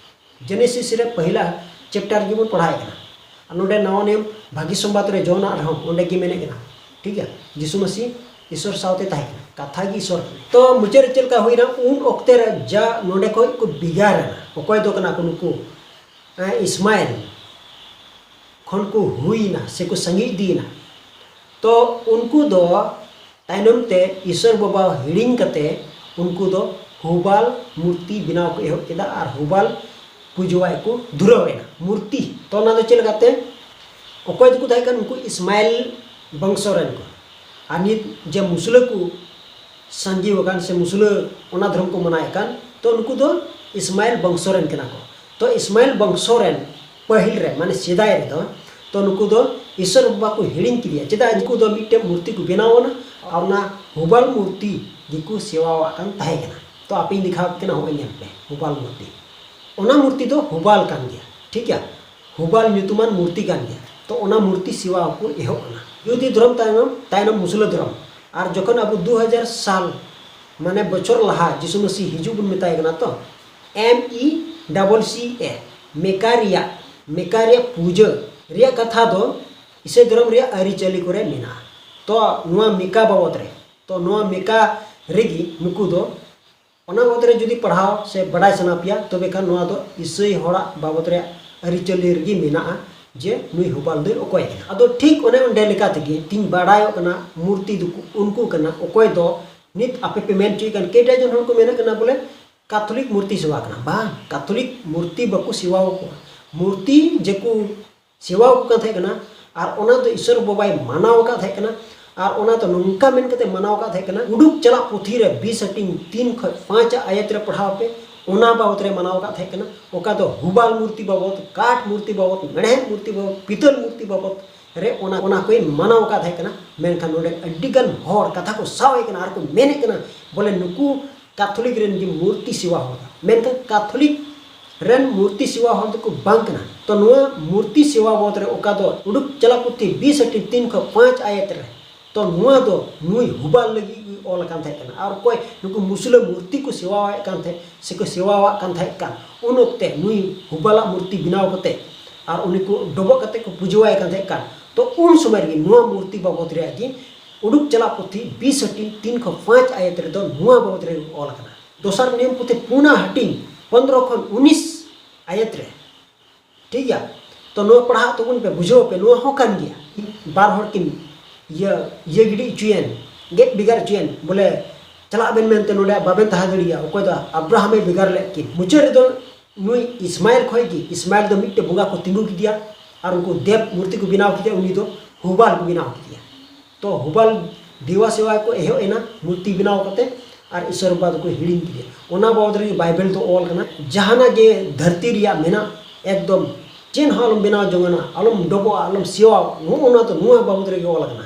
ᱡᱮᱱᱮᱥᱤᱥ ᱨᱮ ᱯᱟᱹᱦᱤᱞᱟ ᱪᱮᱯᱴᱟᱨ ᱜᱮᱵᱚᱱ ᱯᱟᱲᱦᱟᱣᱮᱫ ᱠᱟᱱᱟ᱾ ᱟᱨ ᱱᱚᱰᱮ ᱱᱟᱣᱟ ᱱᱤᱭᱚᱢ ᱵᱷᱟᱹᱜᱤ ᱥᱚᱢᱵᱟᱫ ᱨᱮ ᱡᱚᱦᱚᱱᱟᱜ ᱨᱮᱦᱚᱸ ᱚᱸᱰᱮ ᱜᱮ ᱢᱮᱱᱮᱫ ᱠᱟᱱᱟ, ᱴᱷᱤᱠ ᱜᱮᱭᱟ, ᱡᱤᱥᱩ ᱢᱟᱹᱥᱤ ᱤᱥᱚᱨ ᱥᱟᱶᱛᱮ ᱛᱟᱦᱮᱸ ᱠᱟᱱᱟ, ᱠᱟᱛᱷᱟ ᱜᱮ ᱤᱥᱚᱨ ᱠᱟᱱᱟ᱾ ᱛᱚ ᱢᱩᱪᱟᱹᱫ ᱨᱮ ᱪᱮᱫ ᱞᱮᱠᱟ ᱦᱩᱭᱱᱟ? ᱩᱱ ᱚᱠᱛᱮ ᱨᱮ ᱡᱟ ᱱᱚᱰᱮ ᱠᱷᱚᱡ ᱠᱚ ᱵᱷᱮᱜᱟᱨ ᱮᱱᱟ, ᱚᱠᱚᱭ ᱫᱚ ᱠᱟᱱᱟ ᱠᱚ ᱱᱩᱠᱩ, ᱮᱸ, ᱤᱥᱢᱟᱭᱮᱞ ᱠᱷᱚᱱ ᱠᱚ ᱦᱩᱭᱱᱟ ᱥᱮ ᱠᱚ ᱥᱟᱸᱜᱮ ᱤᱫᱤᱭᱮᱱᱟ᱾ ᱛᱚ ᱩᱱᱠᱩ ᱫᱚ ᱛᱟᱭᱱᱚᱢ ᱛᱮ ᱤᱥᱚᱨ ᱵᱟᱵᱟ ᱦᱤᱲᱤᱧ ᱠᱟᱛᱮ ᱩᱱᱠᱩ ᱫᱚ ᱦᱩᱵᱟᱞ ᱢᱩᱨᱛᱤ ᱵᱮᱱᱟᱣ ᱠᱚ ᱮᱦᱚᱵ ᱠᱮᱫᱟ ᱟᱨ ᱦᱩᱵᱟᱞ ᱯᱩᱡᱟᱹᱣᱟᱜ ᱠᱚ ᱫᱷᱩᱨᱟᱹᱣ ᱮᱱᱟ᱾ ᱢᱩᱨᱛᱤ, ᱛᱚ ᱚᱱᱟ ᱫᱚ ᱪᱮᱫ ᱞᱮᱠᱟᱛᱮ? ᱚᱠᱚᱭ ᱫᱚᱠᱚ ᱛᱟᱦᱮᱸ ᱠᱟᱱ? ᱩᱱᱠᱩ ᱤᱥᱢᱟᱭᱮᱞ ᱵᱚᱝᱥᱚ ᱨᱮᱱ ᱠᱚ᱾ ᱟᱨ ᱱᱤᱛ ᱡᱮ ᱢᱩᱥᱞᱟᱹ ᱠᱚ ᱥᱟᱸᱜᱮ ᱟᱠᱟᱱ ᱥᱮ ᱢᱩᱥᱞᱟᱹ ᱚᱱᱟ ᱫᱷᱚᱨᱚᱢ ᱠᱚ ᱢᱟᱱᱟᱣᱮᱫ ᱠᱟᱱ, ᱛᱚ ᱩᱱᱠᱩ ᱫᱚ ᱤᱥᱢᱟᱭᱮᱞ ᱵᱚᱝᱥᱚ ᱨᱮᱱ ᱠᱟᱱᱟ ᱠᱚ᱾ ᱛᱚ ᱤᱥᱢᱟᱭᱮᱞ ᱵᱚᱝᱥᱚ ᱨᱮᱱ ᱯᱟᱹᱦᱤᱞ ᱨᱮ, ᱢᱟᱱᱮ ᱥᱮᱫᱟᱭ ᱨᱮᱫᱚ, ᱛᱚ ᱱᱩᱠᱩ ᱫᱚ ᱤᱥᱚᱨ ᱵᱟᱵᱟ ᱠᱚ ᱦᱤᱲᱤᱧ ᱠᱮᱫᱮᱭᱟ᱾ ᱪᱮᱫᱟᱜ? ᱩᱱᱠᱩ ᱫᱚ ᱢᱤᱫᱴᱮᱱ ᱢᱩᱨᱛᱤ ᱠᱚ ᱵᱮᱱᱟᱣ ᱟᱱᱟ ᱟᱨ ᱚᱱᱟ ᱦᱩᱵᱟᱞ ᱢᱩᱨᱛᱤ ᱜᱮᱠᱚ ᱥᱮᱵᱟᱣᱟᱜ ᱠᱟᱱ ᱛᱟᱦᱮᱸ ᱠᱟᱱᱟ᱾ ᱛᱚ ᱟᱯᱮᱧ ᱫᱮᱠᱷᱟᱣ ᱟᱯᱮ ᱠᱟᱱᱟ, ᱦᱚᱸᱜᱼᱚᱭ ᱧᱮᱞ ᱯᱮ, ᱦᱩᱵᱟᱞ ᱢᱩᱨᱛᱤ᱾ ᱚᱱᱟ ᱢᱩᱨᱛᱤ ᱫᱚ ᱦᱩᱵᱟᱞ ᱠᱟᱱ ᱜᱮᱭᱟ, ᱴᱷᱤᱠ ᱜᱮᱭᱟ? ᱦᱩᱵᱟᱞ ᱧᱩᱛᱩᱢᱟᱱ ᱢᱩᱨᱛᱤ ᱠᱟᱱ ᱜᱮᱭᱟ᱾ ᱛᱚ ᱚᱱᱟ ᱢᱩᱨᱛᱤ ᱥᱮᱵᱟ ᱦᱚᱸᱠᱚ ᱮᱦᱚᱵ ᱮᱱᱟ᱾ ᱡᱩᱫᱤ ᱫᱷᱚᱨᱚᱢ ᱛᱟᱭᱱᱚᱢ, ᱛᱟᱭᱱᱚᱢ ᱢᱩᱥᱞᱟᱹ ᱫᱷᱚᱨᱚᱢ, ᱟᱨ ᱡᱚᱠᱷᱚᱱ ᱟᱵᱚ ᱫᱩ ᱦᱟᱡᱟᱨ ᱥᱟᱞ, ᱢᱟᱱᱮ ᱵᱚᱪᱷᱚᱨ ᱞᱟᱦᱟ ᱡᱤᱥᱩ ᱢᱟᱹᱥᱤ ᱦᱤᱡᱩᱜ ᱵᱚᱱ ᱢᱮᱛᱟᱭ ᱠᱟᱱᱟ, ᱛᱚ ᱮᱢ ᱤ ᱰᱚᱵᱚᱞ ᱥᱤ ᱮ, ᱢᱮᱠᱟ ᱨᱮᱭᱟᱜ, ᱢᱮᱠᱟ ᱨᱮᱭᱟᱜ ᱯᱩᱡᱟᱹ ᱨᱮᱭᱟᱜ ᱠᱟᱛᱷᱟ ᱫᱚ ᱤᱥᱟᱹᱭ ᱫᱷᱚᱨᱚᱢ ᱨᱮᱭᱟᱜ ᱟᱹᱨᱤᱪᱟᱹᱞᱤ ᱠᱚᱨᱮ ᱢᱮᱱᱟᱜᱼᱟ᱾ ᱛᱚ ᱱᱚᱣᱟ ᱢᱮᱠᱟ ᱵᱟᱵᱚᱫ ᱨᱮ, ᱛᱚ ᱱᱚᱣᱟ ᱢᱮᱠᱟ ᱨᱮᱜᱮ ᱱᱩᱠᱩ ᱫᱚ ᱚᱱᱟ ᱵᱟᱵᱚᱫ ᱨᱮ ᱡᱩᱫᱤ ᱯᱟᱲᱦᱟᱣ ᱥᱮ ᱵᱟᱰᱟᱭ ᱥᱟᱱᱟ ᱯᱮᱭᱟ, ᱛᱚᱵᱮ ᱠᱷᱟᱱ ᱱᱚᱣᱟ ᱫᱚ ᱤᱥᱟᱹᱭ ᱦᱚᱲᱟᱜ ᱵᱟᱵᱚᱫ ᱨᱮ ᱟᱹᱨᱤᱪᱟᱹᱞᱤ ᱨᱮᱜᱮ ᱢᱮᱱᱟᱜᱼᱟ ᱡᱮ ᱱᱩᱭ ᱦᱩᱵᱟᱞ ᱫᱚᱭ ᱚᱠᱚᱭ ᱠᱟᱱᱟ᱾ ᱟᱫᱚ ᱴᱷᱤᱠ ᱚᱱᱮ ᱚᱸᱰᱮ ᱞᱮᱠᱟ ᱛᱮᱜᱮ ᱛᱤᱧ ᱵᱟᱰᱟᱭᱚᱜ ᱠᱟᱱᱟ, ᱢᱩᱨᱛᱤ ᱫᱚᱠᱚ ᱩᱱᱠᱩ ᱠᱟᱱᱟ᱾ ᱚᱠᱚᱭ ᱫᱚ ᱱᱤᱛ ᱟᱯᱮ ᱯᱮ ᱢᱮᱱ ᱦᱚᱪᱚᱭᱮᱫ ᱠᱟᱱ, ᱠᱮᱴᱟᱜ ᱡᱚᱱ ᱦᱚᱲ ᱠᱚ ᱢᱮᱱᱮᱫ ᱠᱟᱱᱟ ᱵᱚᱞᱮ ᱠᱟᱛᱷᱚᱞᱤᱠ ᱢᱩᱨᱛᱤ ᱥᱮᱵᱟ ᱠᱟᱱᱟ᱾ ᱵᱟᱝ, ᱠᱟᱛᱷᱚᱞᱤᱠ ᱢᱩᱨᱛᱤ ᱵᱟᱠᱚ ᱥᱮᱵᱟ ᱟᱠᱚᱣᱟ᱾ ᱢᱩᱨᱛᱤ ᱡᱮᱠᱚ ᱥᱮᱵᱟ ᱟᱠᱚ ᱠᱟᱱ ᱛᱟᱦᱮᱸ ᱠᱟᱱᱟ, ᱟᱨ ᱚᱱᱟ ᱫᱚ ᱤᱥᱚᱨ ᱵᱟᱵᱟᱭ ᱢᱟᱱᱟᱣ ᱟᱠᱟᱫ ᱛᱟᱦᱮᱸ ᱠᱟᱱᱟ᱾ ᱟᱨ ᱚᱱᱟ ᱫᱚ ᱱᱚᱝᱠᱟ ᱢᱮᱱ ᱠᱟᱛᱮ ᱢᱟᱱᱟᱣ ᱟᱠᱟᱫ ᱛᱟᱦᱮᱸ ᱠᱟᱱᱟ, ᱩᱰᱩᱠ ᱪᱟᱞᱟᱜ ᱯᱩᱛᱷᱤ ᱨᱮ ᱵᱤᱥ ᱦᱟᱹᱴᱤᱧ ᱛᱤᱱ ᱠᱷᱚᱱ ᱯᱟᱸᱪ ᱟᱭᱟᱛ ᱨᱮ ᱯᱟᱲᱦᱟᱣ ᱯᱮ, ᱚᱱᱟ ᱵᱟᱵᱚᱛ ᱨᱮ ᱢᱟᱱᱟᱣ ᱟᱠᱟᱫ ᱛᱟᱦᱮᱸ ᱠᱟᱱᱟ᱾ ᱚᱠᱟ ᱫᱚ ᱦᱩᱵᱟᱞ ᱢᱩᱨᱛᱤ ᱵᱟᱵᱚᱛ, ᱠᱟᱴ ᱢᱩᱨᱛᱤ ᱵᱟᱵᱚᱛ, ᱢᱮᱬᱦᱮᱫ ᱢᱩᱨᱛᱤ ᱵᱟᱵᱚᱛ, ᱯᱤᱛᱚᱞ ᱢᱩᱨᱛᱤ ᱵᱟᱵᱚᱛ ᱨᱮ ᱚᱱᱟ, ᱚᱱᱟ ᱠᱚᱭ ᱢᱟᱱᱟᱣ ᱟᱠᱟᱫ ᱛᱟᱦᱮᱸ ᱠᱟᱱᱟ᱾ ᱢᱮᱱᱠᱷᱟᱱ ᱱᱚᱰᱮ ᱟᱹᱰᱤ ᱜᱟᱱ ᱦᱚᱲ ᱠᱟᱛᱷᱟ ᱠᱚ ᱥᱟᱵ ᱮᱫ ᱠᱟᱱᱟ ᱟᱨ ᱠᱚ ᱢᱮᱱᱮᱫ ᱠᱟᱱᱟ, ᱵᱚᱞᱮ ᱱᱩᱠᱩ ᱠᱟᱛᱷᱚᱞᱤᱠ ᱨᱮᱱ ᱜᱮ ᱢᱩᱨᱛᱤ ᱥᱮᱵᱟ ᱦᱚᱲ ᱠᱟᱱᱟ, ᱢᱮᱱᱠᱷᱟᱱ ᱠᱟᱛᱷᱚᱞᱤᱠ ᱨᱮᱱ ᱢᱩᱨᱛᱤ ᱥᱮᱵᱟ ᱦᱚᱲ ᱫᱚᱠᱚ ᱵᱟᱝ ᱠᱟᱱᱟ᱾ ᱛᱚ ᱱᱚᱣᱟ ᱢᱩᱨᱛᱤ ᱥᱮᱵᱟ ᱵᱟᱵᱚᱛ ᱨᱮ ᱚᱠᱟ ᱫᱚ ᱩᱰᱩᱠ ᱪᱟᱞᱟᱜ ᱯᱩᱛᱷᱤ ᱵᱤᱥ ᱦᱟᱹᱴᱤᱧ ᱛᱤᱱ ᱠᱷᱚᱱ ᱯᱟᱸᱪ ᱟᱭᱟᱛ ᱨᱮ, ᱛᱚ ᱱᱚᱣᱟ ᱫᱚ ᱱᱩᱭ ᱦᱩᱵᱟᱞ ᱞᱟᱹᱜᱤᱫ ᱜᱮ ᱚᱞ ᱟᱠᱟᱱ ᱛᱟᱦᱮᱸ ᱠᱟᱱᱟ᱾ ᱟᱨ ᱚᱠᱚᱭ ᱱᱩᱠᱩ ᱢᱩᱥᱞᱟᱹ ᱢᱩᱨᱛᱤ ᱠᱚ ᱥᱮᱵᱟᱣᱟᱭᱮᱫ ᱠᱟᱱ ᱛᱟᱦᱮᱸᱫ ᱥᱮᱠᱚ ᱥᱮᱵᱟᱣᱟᱜ ᱠᱟᱱ ᱛᱟᱦᱮᱸ ᱠᱟᱱ, ᱩᱱ ᱚᱠᱛᱮ ᱱᱩᱭ ᱦᱩᱵᱟᱞᱟᱜ ᱢᱩᱨᱛᱤ ᱵᱮᱱᱟᱣ ᱠᱟᱛᱮ ᱟᱨ ᱩᱱᱤ ᱠᱚ ᱰᱚᱵᱚᱜ ᱠᱟᱛᱮ ᱠᱚ ᱯᱩᱡᱟᱹᱣᱟᱭ ᱠᱟᱱ ᱛᱟᱦᱮᱸ ᱠᱟᱱ, ᱛᱚ ᱩᱱ ᱥᱚᱢᱚᱭ ᱨᱮᱜᱮ ᱱᱚᱣᱟ ᱢᱩᱨᱛᱤ ᱵᱟᱵᱚᱛ ᱨᱮᱭᱟᱜ ᱜᱮ ᱩᱰᱩᱠ ᱪᱟᱞᱟᱜ ᱯᱩᱛᱷᱤ ᱵᱤᱥ ᱦᱟᱹᱴᱤᱧ ᱛᱤᱱ ᱠᱷᱚᱱ ᱯᱟᱸᱪ ᱟᱭᱟᱛ ᱨᱮᱫᱚ ᱱᱚᱣᱟ ᱵᱟᱵᱚᱛ ᱨᱮ ᱚᱞ ᱟᱠᱟᱱᱟ᱾ ᱫᱚᱥᱟᱨ ᱱᱤᱭᱚᱢ ᱯᱩᱛᱷᱤ ᱯᱩᱱᱟ ᱦᱟᱹᱴᱤᱧ ᱯᱚᱱᱫᱽᱨᱚ ᱠᱷᱚᱱ ᱩᱱᱤᱥ ᱟᱭᱟᱛ ᱨᱮ, ᱴᱷᱤᱠ ᱜᱮᱭᱟ᱾ ᱛᱚ ᱱᱚᱣᱟ ᱯᱟᱲᱦᱟᱜ ᱛᱟᱵᱚᱱ ᱯᱮ, ᱵᱩᱡᱷᱟᱹᱣ ᱯᱮ, ᱱᱚᱣᱟ ᱦᱚᱸ ᱠᱟᱱ ᱜᱮᱭᱟ᱾ ᱵᱟᱨ ᱦᱚᱲ ᱠᱤᱱ ᱤᱭᱟᱹ, ᱤᱭᱟᱹ ᱜᱤᱰᱤ ᱦᱚᱪᱚᱭᱮᱱ, ᱜᱮᱫ ᱵᱷᱮᱜᱟᱨ ᱦᱚᱪᱚᱭᱮᱱ, ᱵᱚᱞᱮ ᱪᱟᱞᱟᱜ ᱵᱮᱱ ᱢᱮᱱᱛᱮ ᱱᱚᱰᱮ ᱵᱟᱵᱮᱱ ᱛᱟᱦᱮᱸ ᱫᱟᱲᱮᱭᱟᱜᱼᱟ᱾ ᱚᱠᱚᱭ ᱫᱚ ᱟᱵᱨᱟᱦᱟᱢᱮ ᱵᱷᱮᱜᱟᱨ ᱞᱮᱫ ᱠᱤᱱ᱾ ᱢᱩᱪᱟᱹᱫ ᱨᱮᱫᱚ ᱱᱩᱭ ᱤᱥᱢᱟᱭᱮᱞ ᱠᱷᱚᱡ ᱜᱮ, ᱤᱥᱢᱟᱭᱮᱞ ᱫᱚ ᱢᱤᱫᱴᱮᱡ ᱵᱚᱸᱜᱟ ᱠᱚ ᱛᱤᱸᱜᱩ ᱠᱮᱫᱮᱭᱟ ᱟᱨ ᱩᱱᱠᱩ ᱫᱮᱵ ᱢᱩᱨᱛᱤ ᱠᱚ ᱵᱮᱱᱟᱣ ᱠᱮᱫᱮᱭᱟ, ᱩᱱᱤ ᱫᱚ ᱦᱩᱵᱟᱞ ᱠᱚ ᱵᱮᱱᱟᱣ ᱠᱮᱫᱮᱭᱟ᱾ ᱛᱚ ᱦᱩᱵᱟᱞ ᱫᱮᱵᱟ ᱥᱮᱵᱟ ᱠᱚ ᱮᱦᱚᱵ ᱮᱱᱟ, ᱢᱩᱨᱛᱤ ᱵᱮᱱᱟᱣ ᱠᱟᱛᱮ, ᱟᱨ ᱤᱥᱚᱨ ᱵᱟᱵᱟ ᱫᱚᱠᱚ ᱦᱤᱲᱤᱧ ᱠᱮᱫᱮᱭᱟ᱾ ᱚᱱᱟ ᱵᱟᱵᱚᱫ ᱨᱮᱜᱮ ᱵᱟᱭᱵᱮᱞ ᱫᱚ ᱚᱞ ᱠᱟᱱᱟ, ᱡᱟᱦᱟᱱᱟᱜ ᱜᱮ ᱫᱷᱟᱹᱨᱛᱤ ᱨᱮᱭᱟᱜ ᱢᱮᱱᱟᱜ, ᱮᱠᱫᱚᱢ ᱪᱮᱫ ᱦᱚᱸ ᱟᱞᱚᱢ ᱵᱮᱱᱟᱣ ᱡᱚᱝ ᱟᱱᱟ, ᱟᱞᱚᱢ ᱰᱚᱵᱚᱜᱼᱟ, ᱟᱞᱚᱢ ᱥᱮᱣᱟᱣᱟ, ᱱᱚᱜᱼᱚ ᱱᱚᱣᱟ ᱫᱚ ᱱᱚᱣᱟ ᱵᱟᱵᱚᱫ ᱨᱮᱜᱮ ᱚᱞ ᱠᱟᱱᱟ᱾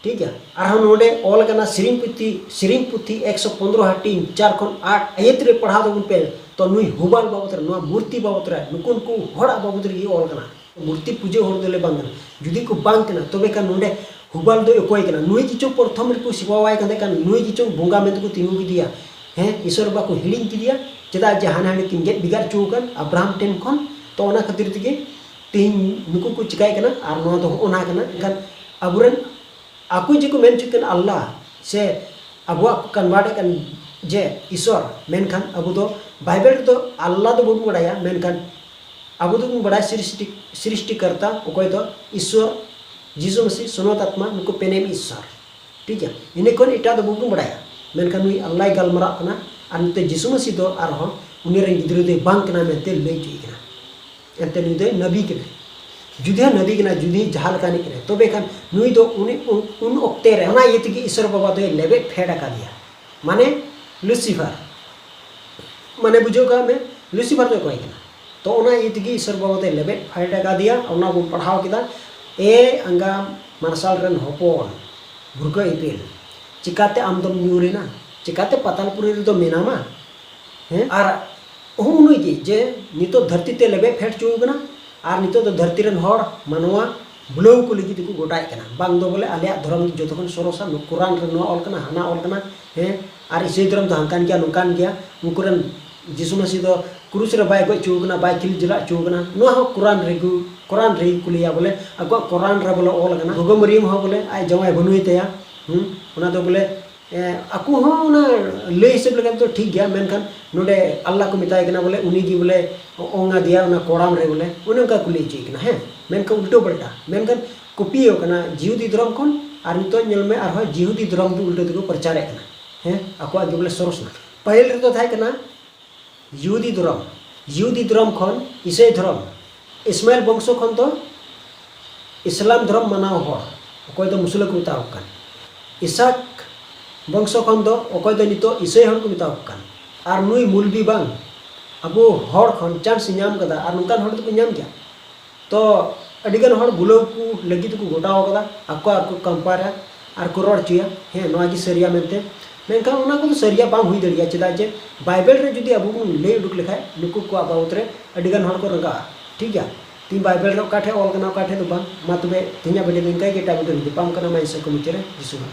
ᱴᱷᱤᱠ ᱜᱮᱭᱟ, ᱟᱨᱦᱚᱸ ᱱᱚᱰᱮ ᱚᱞ ᱠᱟᱱᱟ, ᱥᱮᱨᱮᱧ ᱯᱩᱛᱷᱤ, ᱥᱮᱨᱮᱧ ᱯᱩᱛᱷᱤ ᱮᱠᱥᱚ ᱯᱚᱱᱫᱽᱨᱚ ᱦᱟᱹᱴᱤᱧ ᱪᱟᱨ ᱠᱷᱚᱱ ᱟᱴ ᱟᱭᱟᱛ ᱨᱮ ᱯᱟᱲᱦᱟᱣ ᱛᱟᱵᱚᱱ ᱯᱮ᱾ ᱛᱚ ᱱᱩᱭ ᱦᱩᱵᱟᱞ ᱵᱟᱵᱚᱫ ᱨᱮ, ᱱᱚᱣᱟ ᱢᱩᱨᱛᱤ ᱵᱟᱵᱚᱫ ᱨᱮ, ᱱᱩᱠᱩ ᱱᱩᱠᱩ ᱦᱚᱲᱟᱜ ᱵᱟᱵᱚᱫ ᱨᱮᱜᱮ ᱚᱞ ᱠᱟᱱᱟ᱾ ᱢᱩᱨᱛᱤ ᱯᱩᱡᱟᱹ ᱦᱚᱲ ᱫᱚᱞᱮ ᱵᱟᱝ ᱠᱟᱱᱟ᱾ ᱡᱩᱫᱤ ᱠᱚ ᱵᱟᱝ ᱠᱟᱱᱟ, ᱛᱚᱵᱮ ᱠᱷᱟᱱ ᱱᱚᱰᱮ ᱦᱩᱵᱟᱞ ᱫᱚ ᱚᱠᱚᱭ ᱠᱟᱱᱟ? ᱱᱩᱭ ᱜᱮᱪᱚᱝ ᱯᱨᱚᱛᱷᱚᱢ ᱨᱮᱠᱚ ᱥᱮᱵᱟᱣᱟᱭ ᱠᱟᱱ ᱛᱟᱦᱮᱸ ᱠᱟᱱ, ᱱᱩᱭ ᱜᱮᱪᱚᱝ ᱵᱚᱸᱜᱟ ᱢᱮᱱᱛᱮ ᱠᱚ ᱛᱤᱸᱜᱩ ᱠᱮᱫᱮᱭᱟ᱾ ᱦᱮᱸ, ᱤᱥᱚᱨ ᱵᱟᱠᱚ ᱦᱤᱲᱤᱧ ᱠᱮᱫᱮᱭᱟ, ᱪᱮᱫᱟᱜ ᱡᱮ ᱦᱟᱱᱮ ᱦᱟᱸᱰᱮ ᱠᱤᱱ ᱜᱮᱫ ᱵᱷᱮᱜᱟᱨ ᱦᱚᱪᱚ ᱟᱠᱟᱱ ᱟᱵᱨᱟᱦᱟᱢ ᱴᱷᱮᱱ ᱠᱷᱚᱱ᱾ ᱛᱚ ᱚᱱᱟ ᱠᱷᱟᱹᱛᱤᱨ ᱛᱮᱜᱮ ᱛᱮᱦᱮᱧ ᱱᱩᱠᱩ ᱠᱚ ᱪᱤᱠᱟᱭ ᱠᱟᱱᱟ, ᱟᱨ ᱱᱚᱣᱟ ᱫᱚ ᱦᱚᱸᱜᱼᱚ ᱱᱟ ᱠᱟᱱᱟ᱾ ᱮᱱᱠᱷᱟᱱ ᱟᱵᱚᱨᱮᱱ ᱟᱠᱚ ᱡᱮᱠᱚ ᱢᱮᱱ ᱦᱚᱪᱚᱭᱮᱫ ᱠᱟᱱ ᱟᱞᱞᱟᱦ, ᱥᱮ ᱟᱵᱚᱣᱟᱜ ᱠᱚ ᱠᱚᱱᱵᱷᱟᱨᱴ ᱮᱫ ᱠᱟᱱ ᱡᱮ ᱤᱥᱚᱨ, ᱢᱮᱱᱠᱷᱟᱱ ᱟᱵᱚ ᱫᱚ ᱵᱟᱭᱵᱮᱞ ᱨᱮᱫᱚ ᱟᱞᱞᱟᱦ ᱫᱚ ᱵᱟᱵᱚᱱ ᱵᱟᱲᱟᱭᱟ, ᱢᱮᱱᱠᱷᱟᱱ ᱟᱵᱚ ᱫᱚᱵᱚᱱ ᱵᱟᱲᱟᱭᱟ ᱥᱨᱤᱥᱴᱤ, ᱥᱨᱤᱥᱴᱤᱠᱟᱨᱛᱟ ᱚᱠᱚᱭ ᱫᱚ ᱤᱥᱚᱨ, ᱡᱤᱥᱩ ᱢᱟᱹᱥᱤ, ᱥᱚᱱᱚᱛ ᱟᱛᱢᱟ, ᱱᱩᱠᱩ ᱯᱮᱱᱮᱢ ᱤᱥᱚᱨ᱾ ᱴᱷᱤᱠ ᱜᱮᱭᱟ, ᱤᱱᱟᱹ ᱠᱷᱚᱱ ᱮᱴᱟᱜ ᱫᱚ ᱵᱟᱵᱚᱱ ᱵᱟᱲᱟᱭᱟ᱾ ᱢᱮᱱᱠᱷᱟᱱ ᱱᱩᱭ ᱟᱞᱞᱟᱭ ᱜᱟᱞᱢᱟᱨᱟᱜ ᱠᱟᱱᱟ, ᱟᱨ ᱱᱚᱛᱮ ᱡᱤᱥᱩ ᱢᱟᱹᱥᱤ ᱫᱚ ᱟᱨᱦᱚᱸ ᱩᱱᱤ ᱨᱮᱱ ᱜᱤᱫᱽᱨᱟᱹ ᱫᱚᱭ ᱵᱟᱝ ᱠᱟᱱᱟ ᱢᱮᱱᱛᱮ ᱞᱟᱹᱭ ᱦᱚᱪᱚᱭᱮ ᱠᱟᱱᱟ᱾ ᱮᱱᱛᱮ ᱱᱩᱭ ᱫᱚᱭ ᱱᱟᱵᱤ ᱠᱟᱱᱟᱭ᱾ ᱡᱩᱫᱤ ᱦᱚᱸ ᱱᱟᱵᱤ ᱠᱟᱱᱟᱭ, ᱡᱩᱫᱤ ᱡᱟᱦᱟᱸ ᱞᱮᱠᱟᱱᱤᱡ ᱠᱟᱱᱟᱭ, ᱛᱚᱵᱮ ᱠᱷᱟᱱ ᱱᱩᱭ ᱫᱚ ᱩᱱᱤ ᱩᱱ, ᱩᱱ ᱚᱠᱛᱮ ᱨᱮ ᱚᱱᱟ ᱤᱭᱟᱹ ᱛᱮᱜᱮ ᱤᱥᱚᱨ ᱵᱟᱵᱟ ᱫᱚᱭ ᱞᱮᱵᱮᱫ ᱯᱷᱮᱰ ᱟᱠᱟᱫᱮᱭᱟ᱾ ᱢᱟᱱᱮ ᱞᱩᱥᱤᱯᱷᱟᱨ, ᱢᱟᱱᱮ ᱵᱩᱡᱷᱟᱹᱣ ᱠᱟᱜ ᱢᱮ, ᱞᱩᱥᱤᱯᱷᱟᱨ ᱫᱚ ᱚᱠᱚᱭ ᱠᱟᱱᱟ? ᱛᱚ ᱚᱱᱟ ᱤᱭᱟᱹ ᱛᱮᱜᱮ ᱤᱥᱚᱨ ᱵᱟᱵᱟ ᱫᱚᱭ ᱞᱮᱵᱮᱫ ᱯᱷᱮᱰ ᱟᱠᱟᱫᱮᱭᱟ᱾ ᱚᱱᱟ ᱵᱚᱱ ᱯᱟᱲᱦᱟᱣ ᱠᱮᱫᱟ, ᱮ ᱟᱸᱜᱟᱢ ᱢᱟᱨᱥᱟᱞ ᱨᱮᱱ ᱦᱚᱯᱚᱱ, ᱵᱷᱩᱨᱠᱟᱹ ᱤᱯᱤᱞ, ᱪᱤᱠᱟᱛᱮ ᱟᱢ ᱫᱚᱢ ᱧᱩᱨ ᱮᱱᱟ? ᱪᱤᱠᱟᱛᱮ ᱯᱟᱛᱟᱞᱯᱩᱨᱤ ᱨᱮᱫᱚ ᱢᱮᱱᱟᱢᱟ? ᱦᱮᱸ? ᱟᱨ ᱦᱩᱜᱼᱩ ᱱᱩᱭ ᱜᱮ ᱡᱮ ᱱᱤᱛᱚᱜ ᱫᱷᱟᱹᱨᱛᱤ ᱛᱮ ᱞᱮᱵᱮᱫ ᱯᱷᱮᱰ ᱦᱚᱪᱚ ᱠᱟᱱᱟ, ᱟᱨ ᱱᱤᱛᱚᱜ ᱫᱚ ᱫᱷᱟᱹᱨᱛᱤ ᱨᱮᱱ ᱦᱚᱲ ᱢᱟᱱᱣᱟ ᱵᱩᱞᱟᱹᱣ ᱠᱚ ᱞᱟᱹᱜᱤᱫ ᱛᱮᱠᱚ ᱜᱚᱴᱟᱭᱮᱫ ᱠᱟᱱᱟ᱾ ᱵᱟᱝ ᱫᱚ ᱵᱚᱞᱮ ᱟᱞᱮᱭᱟᱜ ᱫᱷᱚᱨᱚᱢ ᱜᱮ ᱡᱚᱛᱚ ᱠᱷᱚᱱ ᱥᱚᱨᱚᱥᱟ, ᱱᱚᱣᱟ ᱠᱩᱨᱟᱱ ᱨᱮ ᱱᱚᱣᱟ ᱚᱞ ᱠᱟᱱᱟ, ᱦᱟᱱᱟ ᱚᱞ ᱠᱟᱱᱟ, ᱦᱮᱸ, ᱟᱨ ᱤᱥᱟᱹᱭ ᱫᱷᱚᱨᱚᱢ ᱫᱚ ᱦᱟᱱᱠᱟᱱ ᱜᱮᱭᱟ, ᱱᱚᱝᱠᱟᱱ ᱜᱮᱭᱟ, ᱩᱱᱠᱩ ᱨᱮᱱ ᱡᱤᱥᱩ ᱢᱟᱹᱥᱤ ᱫᱚ ᱠᱨᱩᱥ ᱨᱮ ᱵᱟᱭ ᱜᱚᱡ ᱦᱚᱪᱚ ᱠᱟᱱᱟ, ᱵᱟᱭ ᱠᱷᱤᱞ ᱡᱮᱞᱟ ᱦᱚᱪᱚ ᱠᱟᱱᱟ, ᱱᱚᱣᱟ ᱦᱚᱸ ᱠᱩᱨᱟᱱ ᱨᱮᱜᱮ, ᱠᱩᱨᱟᱱ ᱨᱮᱜᱮ ᱠᱚ ᱞᱟᱹᱭᱟ ᱵᱚᱞᱮ, ᱟᱠᱚᱣᱟᱜ ᱠᱩᱨᱟᱱ ᱨᱮ ᱵᱚᱞᱮ ᱚᱞ ᱠᱟᱱᱟ᱾ ᱜᱚᱜᱚ ᱢᱟᱹᱨᱤᱭᱟᱢ ᱦᱚᱸ ᱵᱚᱞᱮ ᱟᱡ ᱡᱟᱶᱟᱭ ᱵᱟᱹᱱᱩᱭ ᱛᱟᱭᱟ, ᱦᱩᱸ, ᱚᱱᱟ ᱫᱚ ᱵᱚᱞᱮ ᱮ, ᱟᱠᱚ ᱦᱚᱸ ᱚᱱᱟ ᱞᱟᱹᱭ ᱦᱤᱥᱟᱹᱵ ᱞᱮᱠᱟ ᱛᱮᱫᱚ ᱴᱷᱤᱠ ᱜᱮᱭᱟ, ᱢᱮᱱᱠᱷᱟᱱ ᱱᱚᱰᱮ ᱟᱞᱞᱟ ᱠᱚ ᱢᱮᱛᱟᱭ ᱠᱟᱱᱟ ᱵᱚᱞᱮ ᱩᱱᱤ ᱜᱮ ᱵᱚᱞᱮ ᱚᱝ ᱟᱫᱮᱭᱟ ᱚᱱᱟ ᱠᱚᱲᱟᱢ ᱨᱮ ᱵᱚᱞᱮ, ᱚᱱᱮ ᱚᱱᱠᱟ ᱠᱚ ᱞᱟᱹᱭ ᱦᱚᱪᱚᱭᱮᱫ ᱠᱟᱱᱟ, ᱦᱮᱸ, ᱢᱮᱱᱠᱷᱟᱱ ᱩᱞᱴᱟᱹ ᱯᱟᱞᱴᱟ, ᱢᱮᱱᱠᱷᱟᱱ ᱠᱚᱯᱤᱭᱟᱹᱣ ᱠᱟᱱᱟ ᱡᱤᱦᱩᱫᱤ ᱫᱷᱚᱨᱚᱢ ᱠᱷᱚᱱ᱾ ᱟᱨ ᱱᱤᱛᱚᱜ ᱧᱮᱞ ᱢᱮ ᱟᱨᱦᱚᱸ ᱡᱤᱦᱩᱫᱤ ᱫᱷᱚᱨᱚᱢ ᱜᱮ ᱩᱞᱴᱟᱹ ᱛᱮᱠᱚ ᱯᱨᱚᱪᱟᱨᱮᱫ ᱠᱟᱱᱟ, ᱦᱮᱸ, ᱟᱠᱚᱣᱟᱜ ᱜᱮ ᱵᱚᱞᱮ ᱥᱚᱨᱚᱥ ᱱᱟ᱾ ᱯᱟᱹᱦᱤᱞ ᱨᱮᱫᱚ ᱛᱟᱦᱮᱸ ᱠᱟᱱᱟ ᱭᱩᱦᱩᱫᱤ ᱫᱷᱚᱨᱚᱢ, ᱭᱩᱦᱩᱫᱤ ᱫᱷᱚᱨᱚᱢ ᱠᱷᱚᱱ ᱤᱥᱟᱹᱭ ᱫᱷᱚᱨᱚᱢ, ᱤᱥᱢᱟᱭᱤᱞ ᱵᱚᱝᱥᱚ ᱠᱷᱚᱱ ᱫᱚ ᱤᱥᱞᱟᱢ ᱫᱷᱚᱨᱚᱢ ᱢᱟᱱᱟᱣ ᱦᱚᱲ, ᱚᱠᱚᱭ ᱫᱚ ᱢᱩᱥᱞᱟᱹ ᱠᱚ ᱢᱮᱛᱟ ᱠᱚ ᱠᱟᱱ, ᱤᱥᱟᱠ ᱵᱚᱝᱥᱚ ᱠᱷᱚᱱ ᱫᱚ ᱚᱠᱚᱭ ᱫᱚ ᱱᱤᱛᱚᱜ ᱤᱥᱟᱹᱭ ᱦᱚᱲ ᱠᱚ ᱢᱮᱛᱟ ᱠᱚ ᱠᱟᱱ, ᱟᱨ ᱱᱩᱭ ᱢᱩᱞᱵᱤ ᱵᱟᱝ, ᱟᱵᱚ ᱦᱚᱲ ᱠᱷᱚᱱ ᱪᱟᱱᱥ ᱧᱟᱢ ᱠᱟᱫᱟ, ᱟᱨ ᱱᱚᱝᱠᱟᱱ ᱦᱚᱲ ᱫᱚᱠᱚ ᱧᱟᱢ ᱜᱮᱭᱟ᱾ ᱛᱚ ᱟᱹᱰᱤᱜᱟᱱ ᱦᱚᱲ ᱵᱩᱞᱟᱹᱣ ᱠᱚ ᱞᱟᱹᱜᱤᱫ ᱛᱮᱠᱚ ᱜᱚᱴᱟᱣ ᱠᱟᱫᱟ, ᱟᱠᱚ ᱟᱨ ᱠᱚ ᱠᱚᱢᱯᱟᱭᱟᱨᱟ ᱟᱨ ᱠᱚ ᱨᱚᱲ ᱦᱚᱪᱚᱭᱟ, ᱦᱮᱸ, ᱱᱚᱣᱟ ᱜᱮ ᱥᱟᱹᱨᱤᱭᱟ ᱢᱮᱱᱛᱮ᱾ ᱢᱮᱱᱠᱷᱟᱱ ᱚᱱᱟ ᱠᱚᱫᱚ ᱥᱟᱹᱨᱤᱭᱟ ᱵᱟᱝ ᱦᱩᱭ ᱫᱟᱲᱮᱭᱟᱜᱼᱟ, ᱪᱮᱫᱟᱜ ᱡᱮ ᱵᱟᱭᱵᱮᱞ ᱨᱮ ᱡᱩᱫᱤ ᱟᱵᱚ ᱵᱚᱱ ᱞᱟᱹᱭ ᱩᱰᱩᱠ ᱞᱮᱠᱷᱟᱡ, ᱱᱩᱠᱩ ᱠᱚᱣᱟᱜ ᱵᱟᱵᱚᱫ ᱨᱮ ᱟᱹᱰᱤᱜᱟᱱ ᱦᱚᱲ ᱠᱚ ᱨᱟᱸᱜᱟᱜᱼᱟ, ᱴᱷᱤᱠ ᱜᱮᱭᱟ᱾ ᱛᱤᱦᱤᱧ ᱵᱟᱭᱵᱮᱞ ᱨᱮ ᱚᱠᱟ ᱴᱷᱮᱡ ᱚᱞ ᱠᱟᱱᱟ, ᱚᱠᱟ ᱴᱷᱮᱡ ᱫᱚ ᱵᱟᱝ᱾ ᱢᱟ ᱛᱚᱵᱮ ᱛᱮᱦᱮᱧᱟᱜ ᱵᱷᱤᱰᱤᱭᱳ ᱫᱚ ᱤᱱᱠᱟᱹ ᱜᱮ, ᱮᱴᱟᱜ ᱵᱷᱤᱰᱤᱭᱳ ᱨᱮ ᱧᱟᱯᱟᱢ ᱠᱟᱱᱟ, ᱢᱟ ᱤᱧ ᱥᱮᱫ ᱠᱷᱚᱱ ᱢᱩᱪᱟᱹᱫ ᱨᱮ ᱡᱤᱥᱩ ᱢᱟ᱾